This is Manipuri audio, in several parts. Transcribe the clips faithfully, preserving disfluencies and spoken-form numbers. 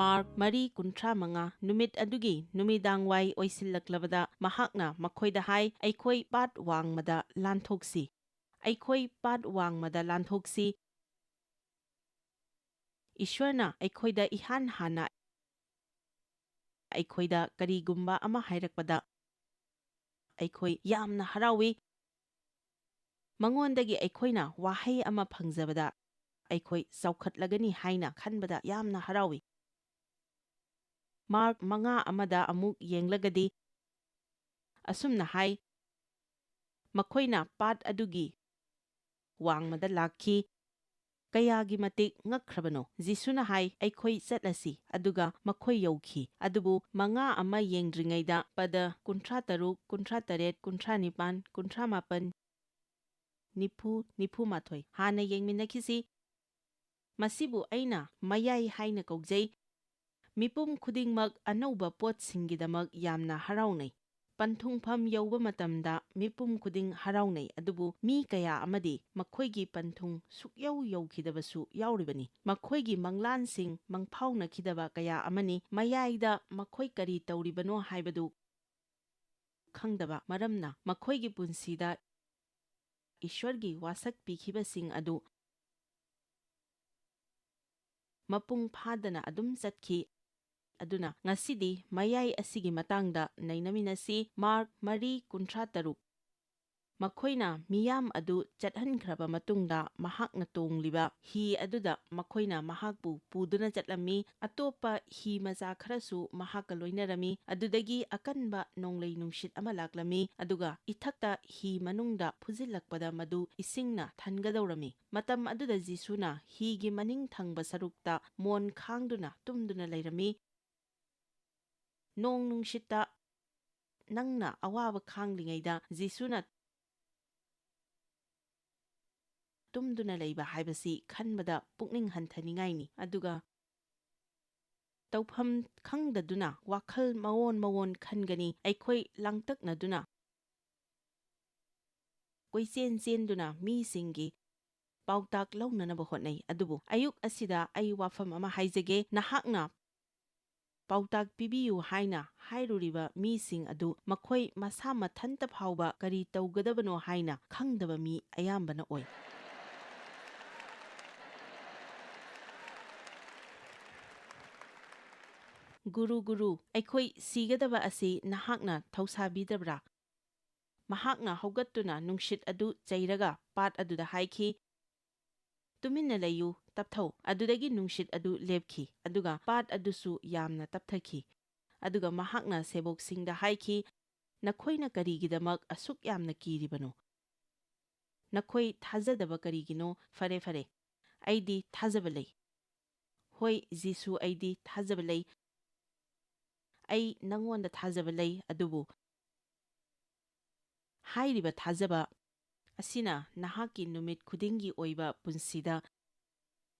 ꯃꯥꯔꯛ ꯃꯔꯤ ꯀꯨꯟꯊ꯭ꯔꯥ ꯃꯉꯥ, ꯅꯨꯃꯤꯠ ꯑꯗꯨꯒꯤ ꯅꯨꯃꯤꯗꯥꯡꯋꯥꯏ ꯑꯣꯏꯁꯤꯜꯂꯛꯂꯕꯗ ꯃꯍꯥꯛꯅ ꯃꯈꯣꯏꯗ ꯍꯥꯏ, "ꯑꯩꯈꯣꯏ ꯄꯥꯠ ꯋꯥꯡꯃꯗ ꯂꯥꯟꯊꯣꯛꯁꯤ꯫ ꯑꯩꯈꯣꯏ ꯄꯥꯠ ꯋꯥꯡꯃꯗ ꯂꯥꯟꯊꯣꯛꯁꯤ꯫ ꯏꯁ꯭ꯋꯔꯅ ꯑꯩꯈꯣꯏꯗ ꯏꯍꯥꯟ ꯍꯥꯟꯅ ꯑꯩꯈꯣꯏꯗ ꯀꯔꯤꯒꯨꯝꯕ ꯑꯃ ꯍꯥꯏꯔꯛꯄꯗ ꯑꯩꯈꯣꯏ ꯌꯥꯝꯅ ꯍꯔꯥꯎꯏ꯫ ꯃꯉꯣꯟꯗꯒꯤ ꯑꯩꯈꯣꯏꯅ ꯋꯥꯍꯩ ꯑꯃ ꯐꯪꯖꯕꯗ ꯑꯩꯈꯣꯏ ꯆꯥꯎꯈꯠꯂꯒꯅꯤ ꯍꯥꯏꯅ ꯈꯟꯕꯗ ꯌꯥꯝꯅ ꯍꯔꯥꯎꯏ"꯫ ꯃꯥꯔꯛ ꯃꯉꯥ ꯑꯃꯗ ꯑꯃꯨꯛ ꯌꯦꯡꯂꯒꯗꯤ ꯑꯁꯨꯝꯅ ꯍꯥꯏ, ꯃꯈꯣꯏꯅ ꯄꯥꯠ ꯑꯗꯨꯒꯤ ꯋꯥꯡꯃꯗ ꯂꯥꯛꯈꯤ꯫ ꯀꯌꯥꯒꯤ ꯃꯇꯤꯛ ꯉꯛꯈ꯭ꯔꯕꯅꯣ! ꯖꯤꯁꯨꯅ ꯍꯥꯏ, "ꯑꯩꯈꯣꯏ ꯆꯠꯂꯁꯤ"꯫ ꯑꯗꯨꯒ ꯃꯈꯣꯏ ꯌꯧꯈꯤ꯫ ꯑꯗꯨꯕꯨ ꯃꯉꯥ ꯑꯃ ꯌꯦꯡꯗ꯭ꯔꯤꯉꯩꯗ ꯄꯗ ꯀꯨꯟꯊ꯭ꯔꯥ ꯇꯔꯨꯛ, ꯀꯨꯟꯊ꯭ꯔꯥ ꯇꯔꯦꯠ, ꯀꯨꯟꯊ꯭ꯔꯥ ꯅꯤꯄꯥꯟ, ꯀꯨꯟꯊ꯭ꯔꯥ ꯃꯥꯄꯟ, ꯅꯤꯐꯨ, ꯅꯤꯐꯨ ꯃꯥꯊꯣꯏ ꯍꯥꯟꯅ ꯌꯦꯡꯃꯤꯟꯅꯈꯤꯁꯤ꯫ ꯃꯁꯤꯕꯨ ꯑꯩꯅ ꯃꯌꯥꯏ ꯍꯥꯏꯅ ꯀꯧꯖꯩ꯫ ꯃꯤꯄꯨꯝ ꯈꯨꯗꯤꯡꯃꯛ ꯑꯅꯧꯕ ꯄꯣꯠꯁꯤꯡꯒꯤꯗꯃꯛ ꯌꯥꯝꯅ ꯍꯔꯥꯎꯅꯩ꯫ ꯄꯟꯊꯨꯡꯐꯝ ꯌꯧꯕ ꯃꯇꯝꯗ ꯃꯤꯄꯨꯝ ꯈꯨꯗꯤꯡ ꯍꯔꯥꯎꯅꯩ, ꯑꯗꯨꯕꯨ ꯃꯤ ꯀꯌꯥ ꯑꯃꯗꯤ ꯃꯈꯣꯏꯒꯤ ꯄꯟꯊꯨꯡ ꯁꯨꯛꯌꯧ ꯌꯧꯈꯤꯗꯕꯁꯨ ꯌꯥꯎꯔꯤꯕꯅꯤ꯫ ꯃꯈꯣꯏꯒꯤ ꯃꯪꯂꯥꯟꯁꯤꯡ ꯃꯪꯐꯥꯎꯅꯈꯤꯗꯕ ꯀꯌꯥ ꯑꯃꯅꯤ꯫ ꯃꯌꯥꯏꯗ ꯃꯈꯣꯏ ꯀꯔꯤ ꯇꯧꯔꯤꯕꯅꯣ ꯍꯥꯏꯕꯗꯨ ꯈꯪꯗꯕ ꯃꯔꯝꯅ ꯃꯈꯣꯏꯒꯤ ꯄꯨꯟꯁꯤꯗ ꯏꯁ꯭ꯋꯔꯒꯤ ꯋꯥꯁꯛ ꯄꯤꯈꯤꯕꯁꯤꯡ ꯑꯗꯨ ꯃꯄꯨꯡ ꯐꯥꯗꯅ ꯑꯗꯨꯝ ꯆꯠꯈꯤ꯫ ꯑꯗꯨꯅ ꯉꯁꯤꯗꯤ ꯃꯌꯥꯏ ꯑꯁꯤꯒꯤ ꯃꯇꯥꯡꯗ ꯅꯩꯅꯃꯤꯟꯅꯁꯤ꯫ ꯃꯥꯔꯛ ꯃꯔꯤ ꯀꯨꯟꯊ꯭ꯔꯥ ꯇꯔꯨꯛ꯫ ꯃꯈꯣꯏꯅ ꯃꯤꯌꯥꯝ ꯑꯗꯨ ꯆꯠꯍꯟꯈ꯭ꯔꯕ ꯃꯇꯨꯡꯗ, ꯃꯍꯥꯛꯅ ꯇꯣꯡꯂꯤꯕ ꯍꯤ ꯑꯗꯨꯗ ꯃꯈꯣꯏꯅ ꯃꯍꯥꯛꯄꯨ ꯄꯨꯗꯨꯅ ꯆꯠꯂꯝꯃꯤ꯫ ꯑꯇꯣꯞꯄ ꯍꯤ ꯃꯆꯥ ꯈꯔꯁꯨ ꯃꯍꯥꯛꯀ ꯂꯣꯏꯅꯔꯝꯃꯤ꯫ ꯑꯗꯨꯗꯒꯤ ꯑꯀꯟꯕ ꯅꯣꯡꯂꯩ ꯅꯨꯡꯁꯤꯠ ꯑꯃ ꯂꯥꯛꯂꯝꯃꯤ, ꯑꯗꯨꯒ ꯏꯊꯛꯇ ꯍꯤ ꯃꯅꯨꯡꯗ ꯐꯨꯖꯤꯜꯂꯛꯄꯗ ꯃꯗꯨ ꯏꯁꯤꯡꯅ ꯊꯟꯒꯗꯧꯔꯝꯃꯤ꯫ ꯃꯇꯝ ꯑꯗꯨꯗ ꯖꯤꯁꯨꯅ ꯍꯤꯒꯤ ꯃꯅꯤꯡ ꯊꯪꯕ ꯁꯔꯨꯛꯇ ꯃꯣꯟ ꯈꯥꯡꯗꯨꯅ ꯇꯨꯝꯗꯨꯅ ꯂꯩꯔꯝꯃꯤ꯫ ꯅꯣꯡ ꯅꯨꯡꯁꯤꯠꯇ ꯅꯪꯅ ꯑꯋꯥꯕ ꯈꯥꯡꯂꯤꯉꯩꯗ ꯖꯤꯁꯨꯅ ꯇꯨꯝꯗꯨꯅ ꯂꯩꯕ ꯍꯥꯏꯕꯁꯤ ꯈꯟꯕꯗ ꯄꯨꯛꯅꯤꯡ ꯍꯟꯊꯅꯤꯡꯉꯥꯏꯅꯤ꯫ ꯑꯗꯨꯒ ꯇꯧꯐꯝ ꯈꯪꯗꯗꯨꯅ ꯋꯥꯈꯜ ꯃꯑꯣꯟ ꯃꯑꯣꯟ ꯈꯟꯒꯅꯤ꯫ ꯑꯩꯈꯣꯏ ꯂꯥꯡꯇꯛꯅꯗꯨꯅ, ꯀꯣꯏꯆꯦꯟ ꯆꯦꯟꯗꯨꯅ ꯃꯤꯁꯤꯡꯒꯤ ꯄꯥꯎꯇꯥꯛ ꯂꯧꯅꯅꯕ ꯍꯣꯠꯅꯩ꯫ ꯑꯗꯨꯕꯨ ꯑꯌꯨꯛ ꯑꯁꯤꯗ ꯑꯩ ꯋꯥꯐꯝ ꯑꯃ ꯍꯥꯏꯖꯒꯦ꯫ ꯅꯍꯥꯛꯅ ꯄꯥꯎꯇꯥꯛ ꯄꯤꯕꯤꯌꯨ" ꯍꯥꯏꯅ ꯍꯥꯏꯔꯨꯔꯤꯕ ꯃꯤꯁꯤꯡ ꯑꯗꯨ ꯃꯈꯣꯏ ꯃꯁꯥ ꯃꯊꯟꯇ ꯐꯥꯎꯕ ꯀꯔꯤ ꯇꯧꯒꯗꯕꯅꯣ ꯍꯥꯏꯅ ꯈꯪꯗꯕ ꯃꯤ ꯑꯌꯥꯝꯕꯅ ꯑꯣꯏ꯫ "ꯒꯨꯔꯨ, ꯒꯨꯔꯨ, ꯑꯩꯈꯣꯏ ꯁꯤꯒꯗꯕ ꯑꯁꯤ ꯅꯍꯥꯛꯅ ꯊꯧꯁꯥꯕꯤꯗꯕ꯭ꯔꯥ?" ꯃꯍꯥꯛꯅ ꯍꯧꯒꯠꯇꯨꯅ ꯅꯨꯡꯁꯤꯠ ꯑꯗꯨ ꯆꯩꯔꯒ ꯄꯥꯠ ꯑꯗꯨꯗ ꯍꯥꯏꯈꯤ, "ꯇꯨꯃꯤꯟꯅ ꯂꯩꯌꯨ, ꯇꯞꯊꯧ"꯫ ꯑꯗꯨꯗꯒꯤ ꯅꯨꯡꯁꯤꯠ ꯑꯗꯨ ꯂꯦꯞꯈꯤ, ꯑꯗꯨꯒ ꯄꯥꯠ ꯑꯗꯨꯁꯨ ꯌꯥꯝꯅ ꯇꯞꯊꯈꯤ꯫ ꯑꯗꯨꯒ ꯃꯍꯥꯛꯅ ꯁꯦꯕꯣꯛꯁꯤꯡꯗ ꯍꯥꯏꯈꯤ, "ꯅꯈꯣꯏꯅ ꯀꯔꯤꯒꯤꯗꯃꯛ ꯑꯁꯨꯛ ꯌꯥꯝꯅ ꯀꯤꯔꯤꯕꯅꯣ? ꯅꯈꯣꯏ ꯊꯥꯖꯗꯕ ꯀꯔꯤꯒꯤꯅꯣ? ꯐꯔꯦ, ꯐꯔꯦ, ꯑꯩꯗꯤ ꯊꯥꯖꯕ ꯂꯩ꯫ ꯍꯣꯏ, ꯖꯤꯁꯨ, ꯑꯩꯗꯤ ꯊꯥꯖꯕ ꯂꯩ꯫ ꯑꯩ ꯅꯪꯉꯣꯟꯗ ꯊꯥꯖꯕ ꯂꯩ, ꯑꯗꯨꯕꯨ ꯍꯥꯏꯔꯤꯕ ꯊꯥꯖꯕ ꯑꯁꯤꯅ ꯅꯍꯥꯛꯀꯤ ꯅꯨꯃꯤꯠ ꯈꯨꯗꯤꯡꯒꯤ ꯑꯣꯏꯕ ꯄꯨꯟꯁꯤꯗ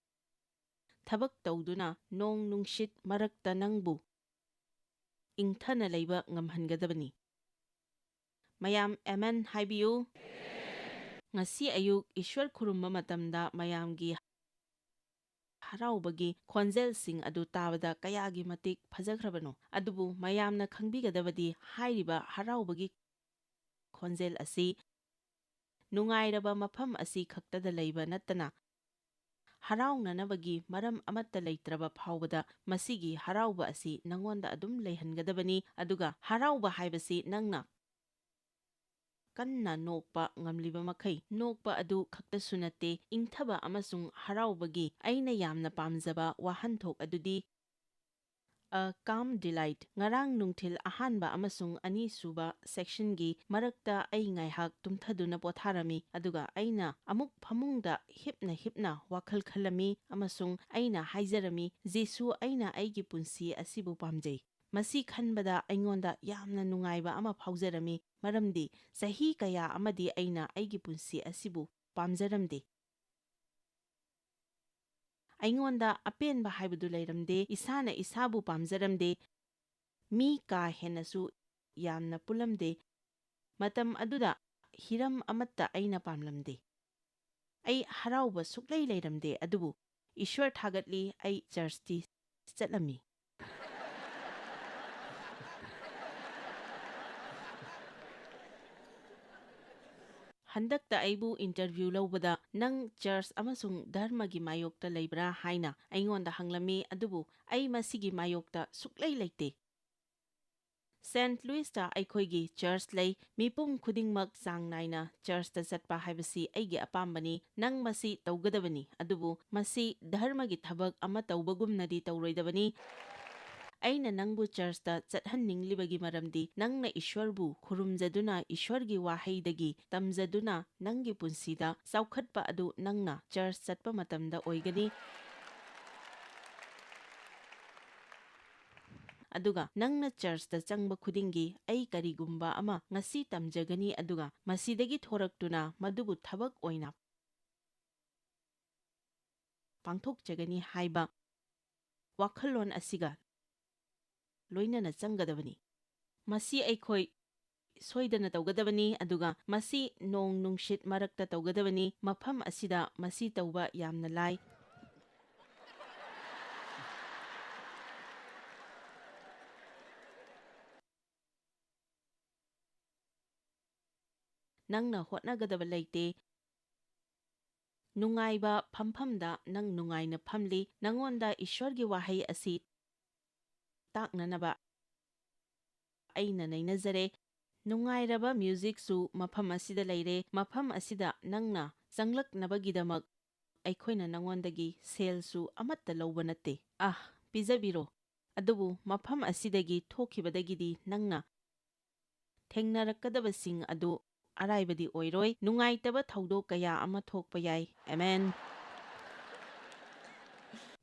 ꯊꯕꯛ ꯇꯧꯗꯨꯅ ꯅꯣꯡ ꯅꯨꯡꯁꯤꯠ ꯃꯔꯛꯇ ꯅꯪꯕꯨ ꯏꯪꯊꯅ ꯂꯩꯕ ꯉꯝꯍꯟꯒꯗꯕꯅꯤ"꯫ ꯃꯌꯥꯝ ꯑꯦꯃꯦꯟ ꯍꯥꯏꯕꯤꯌꯨ꯫ ꯉꯁꯤ ꯑꯌꯨꯛ ꯏꯁ꯭ꯋꯔ ꯈꯨꯔꯨꯝꯕ ꯃꯇꯝꯗ ꯃꯌꯥꯝꯒꯤ ꯍꯔꯥꯎꯕꯒꯤ ꯈꯣꯟꯖꯦꯜꯁꯤꯡ ꯑꯗꯨ ꯇꯥꯕꯗ ꯀꯌꯥꯒꯤ ꯃꯇꯤꯛ ꯐꯖꯈ꯭ꯔꯕꯅꯣ! ꯑꯗꯨꯕꯨ ꯃꯌꯥꯝꯅ ꯈꯪꯕꯤꯒꯗꯕꯗꯤ ꯍꯥꯏꯔꯤꯕ ꯍꯔꯥꯎꯕꯒꯤ ꯈꯣꯟꯖꯦꯜ ꯑꯁꯤ ꯅꯨꯡꯉꯥꯏꯔꯕ ꯃꯐꯝ ꯑꯁꯤ ꯈꯛꯇꯗ ꯂꯩꯕ ꯅꯠꯇꯅ, ꯍꯔꯥꯎꯅꯅꯕꯒꯤ ꯃꯔꯝ ꯑꯃꯠꯇ ꯂꯩꯇ꯭ꯔꯕ ꯐꯥꯎꯕꯗ ꯃꯁꯤꯒꯤ ꯍꯔꯥꯎꯕ ꯑꯁꯤ ꯅꯉꯣꯟꯗ ꯑꯗꯨꯝ ꯂꯩꯍꯟꯒꯗꯕꯅꯤ꯫ ꯑꯗꯨꯒ ꯍꯔꯥꯎꯕ ꯍꯥꯏꯕꯁꯤ ꯅꯪꯅ ꯀꯟꯅ ꯅꯣꯛꯄ ꯉꯝꯂꯤꯕ ꯃꯈꯩ ꯅꯣꯛꯄ ꯑꯗꯨ ꯈꯛꯇꯁꯨ ꯅꯠꯇꯦ, ꯏꯪꯊꯕ ꯑꯃꯁꯨꯡ ꯍꯔꯥꯎꯕꯒꯤ ꯑꯩꯅ ꯌꯥꯝꯅ ꯄꯥꯝꯖꯕ ꯋꯥꯍꯟꯊꯣꯛ ꯑꯗꯨꯗꯤ "A Calm Delight"꯫ ꯉꯔꯥꯡ ꯅꯨꯡꯊꯤꯜ ꯑꯍꯥꯟꯕ ꯑꯃꯁꯨꯡ ꯑꯅꯤꯁꯨꯕ ꯁꯦꯛꯁꯟꯒꯤ ꯃꯔꯛꯇ ꯑꯩ ꯉꯥꯏꯍꯥꯛ ꯇꯨꯝꯊꯗꯨꯅ ꯄꯣꯊꯥꯔꯝꯃꯤ, ꯑꯗꯨꯒ ꯑꯩꯅ ꯑꯃꯨꯛ ꯐꯃꯨꯡꯗ ꯍꯤꯞꯅ ꯍꯤꯞꯅ ꯋꯥꯈꯜ ꯈꯜꯂꯝꯃꯤ ꯑꯃꯁꯨꯡ ꯑꯩꯅ ꯍꯥꯏꯖꯔꯝꯃꯤ, "ꯖꯤꯁꯨ, ꯑꯩꯅ ꯑꯩꯒꯤ ꯄꯨꯟꯁꯤ ꯑꯁꯤꯕꯨ ꯄꯥꯝꯖꯩ"꯫ ꯃꯁꯤ ꯈꯟꯕꯗ ꯑꯩꯉꯣꯟꯗ ꯌꯥꯝꯅ ꯅꯨꯡꯉꯥꯏꯕ ꯑꯃ ꯐꯥꯎꯖꯔꯝꯃꯤ, ꯃꯔꯝꯗꯤ ꯆꯍꯤ ꯀꯌꯥ ꯑꯃꯗꯤ ꯑꯩꯅ ꯑꯩꯒꯤ ꯄꯨꯟꯁꯤ ꯑꯁꯤꯕꯨ ꯄꯥꯝꯖꯔꯝꯗꯦ꯫ ꯑꯩꯉꯣꯟꯗ ꯑꯄꯦꯟꯕ ꯍꯥꯏꯕꯗꯨ ꯂꯩꯔꯝꯗꯦ, ꯏꯁꯥꯅ ꯏꯁꯥꯕꯨ ꯄꯥꯝꯖꯔꯝꯗꯦ, ꯃꯤ ꯀꯥ ꯍꯦꯟꯅꯁꯨ ꯌꯥꯝꯅ ꯄꯨꯜꯂꯝꯗꯦ꯫ ꯃꯇꯝ ꯑꯗꯨꯗ ꯍꯤꯔꯝ ꯑꯃꯠꯇ ꯑꯩꯅ ꯄꯥꯝꯂꯝꯗꯦ꯫ ꯑꯩ ꯍꯔꯥꯎꯕ ꯁꯨꯛꯂꯩ ꯂꯩꯔꯝꯗꯦ, ꯑꯗꯨꯕꯨ ꯏꯁ꯭ꯋꯔ ꯊꯥꯒꯠꯂꯤ, ꯑꯩ ꯆꯔꯆꯇꯤ ꯆꯠꯂꯝꯃꯤ꯫ ꯍꯟꯗꯛꯇ ꯑꯩꯕꯨ interview ꯂꯧꯕꯗ "ꯅꯪ church ꯑꯃꯁꯨꯡ ꯙꯔꯃꯒꯤ ꯃꯥꯌꯣꯛꯇ ꯂꯩꯕ꯭ꯔꯥ?" ꯍꯥꯏꯅ ꯑꯩꯉꯣꯟꯗ ꯍꯪꯂꯝꯃꯤ, ꯑꯗꯨꯕꯨ ꯑꯩ ꯃꯁꯤꯒꯤ ꯃꯥꯌꯣꯛꯇ ꯁꯨꯛꯂꯩ ꯂꯩꯇꯦ꯫ ꯁꯦꯟꯠ ꯂꯨꯏꯁꯇ ꯑꯩꯈꯣꯏꯒꯤ church ꯂꯩ꯫ ꯃꯤꯄꯨꯝ ꯈꯨꯗꯤꯡꯃꯛ ꯆꯥꯡ ꯅꯥꯏꯅ churchꯇ ꯆꯠꯄ ꯍꯥꯏꯕꯁꯤ ꯑꯩꯒꯤ ꯑꯄꯥꯝꯕꯅꯤ꯫ ꯅꯪ ꯃꯁꯤ ꯇꯧꯒꯗꯕꯅꯤ, ꯑꯗꯨꯕꯨ ꯃꯁꯤ ꯙꯔꯃꯒꯤ ꯊꯕꯛ ꯑꯃ ꯇꯧꯕꯒꯨꯝꯅꯗꯤ ꯇꯧꯔꯣꯏꯗꯕꯅꯤ꯫ ꯑꯩꯅ ꯅꯪꯕꯨ churchꯇ ꯆꯠꯍꯟꯅꯤꯡꯂꯤꯕꯒꯤ ꯃꯔꯝꯗꯤ ꯅꯪꯅ ꯏꯁ꯭ꯋꯔꯕꯨ ꯈꯨꯔꯨꯝꯖꯗꯨꯅ, ꯏꯁ꯭ꯋꯔꯒꯤ ꯋꯥꯍꯩꯗꯒꯤ ꯇꯝꯖꯗꯨꯅ ꯅꯪꯒꯤ ꯄꯨꯟꯁꯤꯗ ꯆꯥꯎꯈꯠꯄ ꯑꯗꯨ ꯅꯪꯅ church ꯆꯠꯄ ꯃꯇꯝꯗ ꯑꯣꯏꯒꯅꯤ꯫ ꯑꯗꯨꯒ ꯅꯪꯅ churchꯇ ꯆꯪꯕ ꯈꯨꯗꯤꯡꯒꯤ, "ꯑꯩ ꯀꯔꯤꯒꯨꯝꯕ ꯑꯃ ꯉꯁꯤ ꯇꯝꯖꯒꯅꯤ, ꯑꯗꯨꯒ ꯃꯁꯤꯗꯒꯤ ꯊꯣꯔꯛꯇꯨꯅ ꯃꯗꯨꯕꯨ ꯊꯕꯛ ꯑꯣꯏꯅ ꯄꯥꯡꯊꯣꯛꯆꯒꯅꯤ" ꯍꯥꯏꯕ ꯋꯥꯈꯜꯂꯣꯟ ꯑꯁꯤꯒ ꯂꯣꯏꯅꯅ ꯆꯪꯒꯗꯕꯅꯤ꯫ ꯃꯁꯤ ꯑꯩꯈꯣꯏ ꯁꯣꯏꯗꯅ ꯇꯧꯒꯗꯕꯅꯤ, ꯑꯗꯨꯒ ꯃꯁꯤ ꯅꯣꯡ ꯅꯨꯡꯁꯤꯠ ꯃꯔꯛꯇ ꯇꯧꯒꯗꯕꯅꯤ꯫ ꯃꯐꯝ ꯑꯁꯤꯗ ꯃꯁꯤ ꯇꯧꯕ ꯌꯥꯝꯅ ꯂꯥꯏ꯫ ꯅꯪꯅ ꯍꯣꯠꯅꯒꯗꯕ ꯂꯩꯇꯦ꯫ ꯅꯨꯡꯉꯥꯏꯕ ꯐꯝꯐꯝꯗ ꯅꯪ ꯅꯨꯡꯉꯥꯏꯅ ꯐꯝꯂꯤ꯫ ꯅꯉꯣꯟꯗ ꯏꯁ꯭ꯋꯔꯒꯤ ꯋꯥꯍꯩ ꯑꯁꯤ ꯇꯥꯛꯅꯅꯕ ꯑꯩꯅ ꯅꯩꯅꯖꯔꯦ꯫ ꯅꯨꯡꯉꯥꯏꯔꯕ musicꯁꯨ ꯃꯐꯝ ꯑꯁꯤꯗ ꯂꯩꯔꯦ꯫ ꯃꯐꯝ ꯑꯁꯤꯗ ꯅꯪꯅ ꯆꯪꯂꯛꯅꯕꯒꯤꯗꯃꯛ ꯑꯩꯈꯣꯏꯅ ꯅꯉꯣꯟꯗꯒꯤ ꯁꯦꯜꯁꯨ ꯑꯃꯠꯇ ꯂꯧꯕ ꯅꯠꯇꯦ꯫ ꯑꯥ, ꯄꯤꯖꯕꯤꯔꯣ꯫ ꯑꯗꯨꯕꯨ ꯃꯐꯝ ꯑꯁꯤꯗꯒꯤ ꯊꯣꯛꯈꯤꯕꯗꯒꯤꯗꯤ ꯅꯪꯅ ꯊꯦꯡꯅꯔꯛꯀꯗꯕꯁꯤꯡ ꯑꯗꯨ ꯑꯔꯥꯏꯕꯗꯤ ꯑꯣꯏꯔꯣꯏ꯫ ꯅꯨꯡꯉꯥꯏꯇꯕ ꯊꯧꯗꯣꯛ ꯀꯌꯥ ꯑꯃ ꯊꯣꯛꯄ ꯌꯥꯏ꯫ ꯑꯦꯃꯦꯟ꯫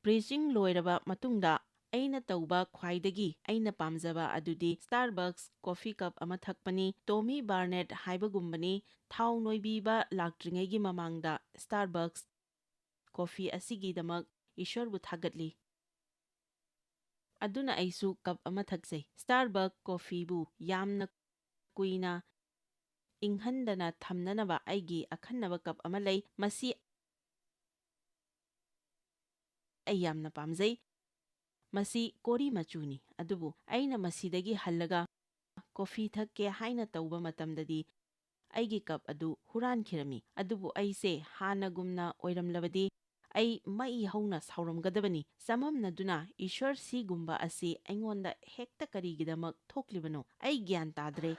Preaching ꯂꯣꯏꯔꯕ ꯃꯇꯨꯡꯗ ꯑꯩꯅ ꯇꯧꯕ ꯈ꯭ꯋꯥꯏꯗꯒꯤ ꯑꯩꯅ ꯄꯥꯝꯖꯕ ꯑꯗꯨꯗꯤ Starbucks coffee cup ꯑꯃ ꯊꯛꯄꯅꯤ꯫ ꯇꯣꯃꯤ ꯕꯥꯔꯅꯦꯠ ꯍꯥꯏꯕꯒꯨꯝꯕꯅꯤ, "ꯊꯥꯎ ꯅꯣꯏꯕꯤꯕ ꯂꯥꯛꯇ꯭ꯔꯤꯉꯩꯒꯤ ꯃꯃꯥꯡꯗ Starbucks coffee ꯑꯁꯤꯒꯤꯗꯃꯛ ꯏꯁ꯭ꯋꯔꯕꯨ ꯊꯥꯒꯠꯂꯤ꯫ ꯑꯗꯨꯅ ꯑꯩꯁꯨ cup ꯑꯃ ꯊꯛꯆꯩ꯫" Starbucks coffeeꯕꯨ ꯌꯥꯝꯅ ꯀꯨꯏꯅ ꯏꯪꯍꯟꯗꯅ ꯊꯝꯅꯅꯕ ꯑꯩꯒꯤ ꯑꯈꯟꯅꯕ cup ꯑꯃ ꯂꯩ꯫ ꯃꯁꯤ ꯑꯩ ꯌꯥꯝꯅ ꯄꯥꯝꯖꯩ꯫ ꯃꯁꯤ ꯀꯣꯔꯤ ꯃꯆꯨꯅꯤ, ꯑꯗꯨꯕꯨ ꯑꯩꯅ ꯃꯁꯤꯗꯒꯤ ꯍꯜꯂꯒ coffee ꯊꯛꯀꯦ ꯍꯥꯏꯅ ꯇꯧꯕ ꯃꯇꯝꯗꯗꯤ, ꯑꯩꯒꯤ ꯀꯞ ꯑꯗꯨ ꯍꯨꯔꯥꯟꯈꯤꯔꯝꯃꯤ꯫ ꯑꯗꯨꯕꯨ ꯑꯩꯁꯦ ꯍꯥꯟꯅꯒꯨꯝꯅ ꯑꯣꯏꯔꯝꯂꯕꯗꯤ ꯑꯩ ꯃꯩ ꯍꯧꯅ ꯁꯥꯎꯔꯝꯒꯗꯕꯅꯤ꯫ ꯆꯃꯝꯅꯗꯨꯅ, "ꯏꯁ꯭ꯋꯔ, ꯁꯤꯒꯨꯝꯕ ꯑꯁꯤ ꯑꯩꯉꯣꯟꯗ ꯍꯦꯛꯇ ꯀꯔꯤꯒꯤꯗꯃꯛ ꯊꯣꯛꯂꯤꯕꯅꯣ? ꯑꯩ ꯒ꯭ꯌꯥꯟ ꯇꯥꯗ꯭ꯔꯦ꯫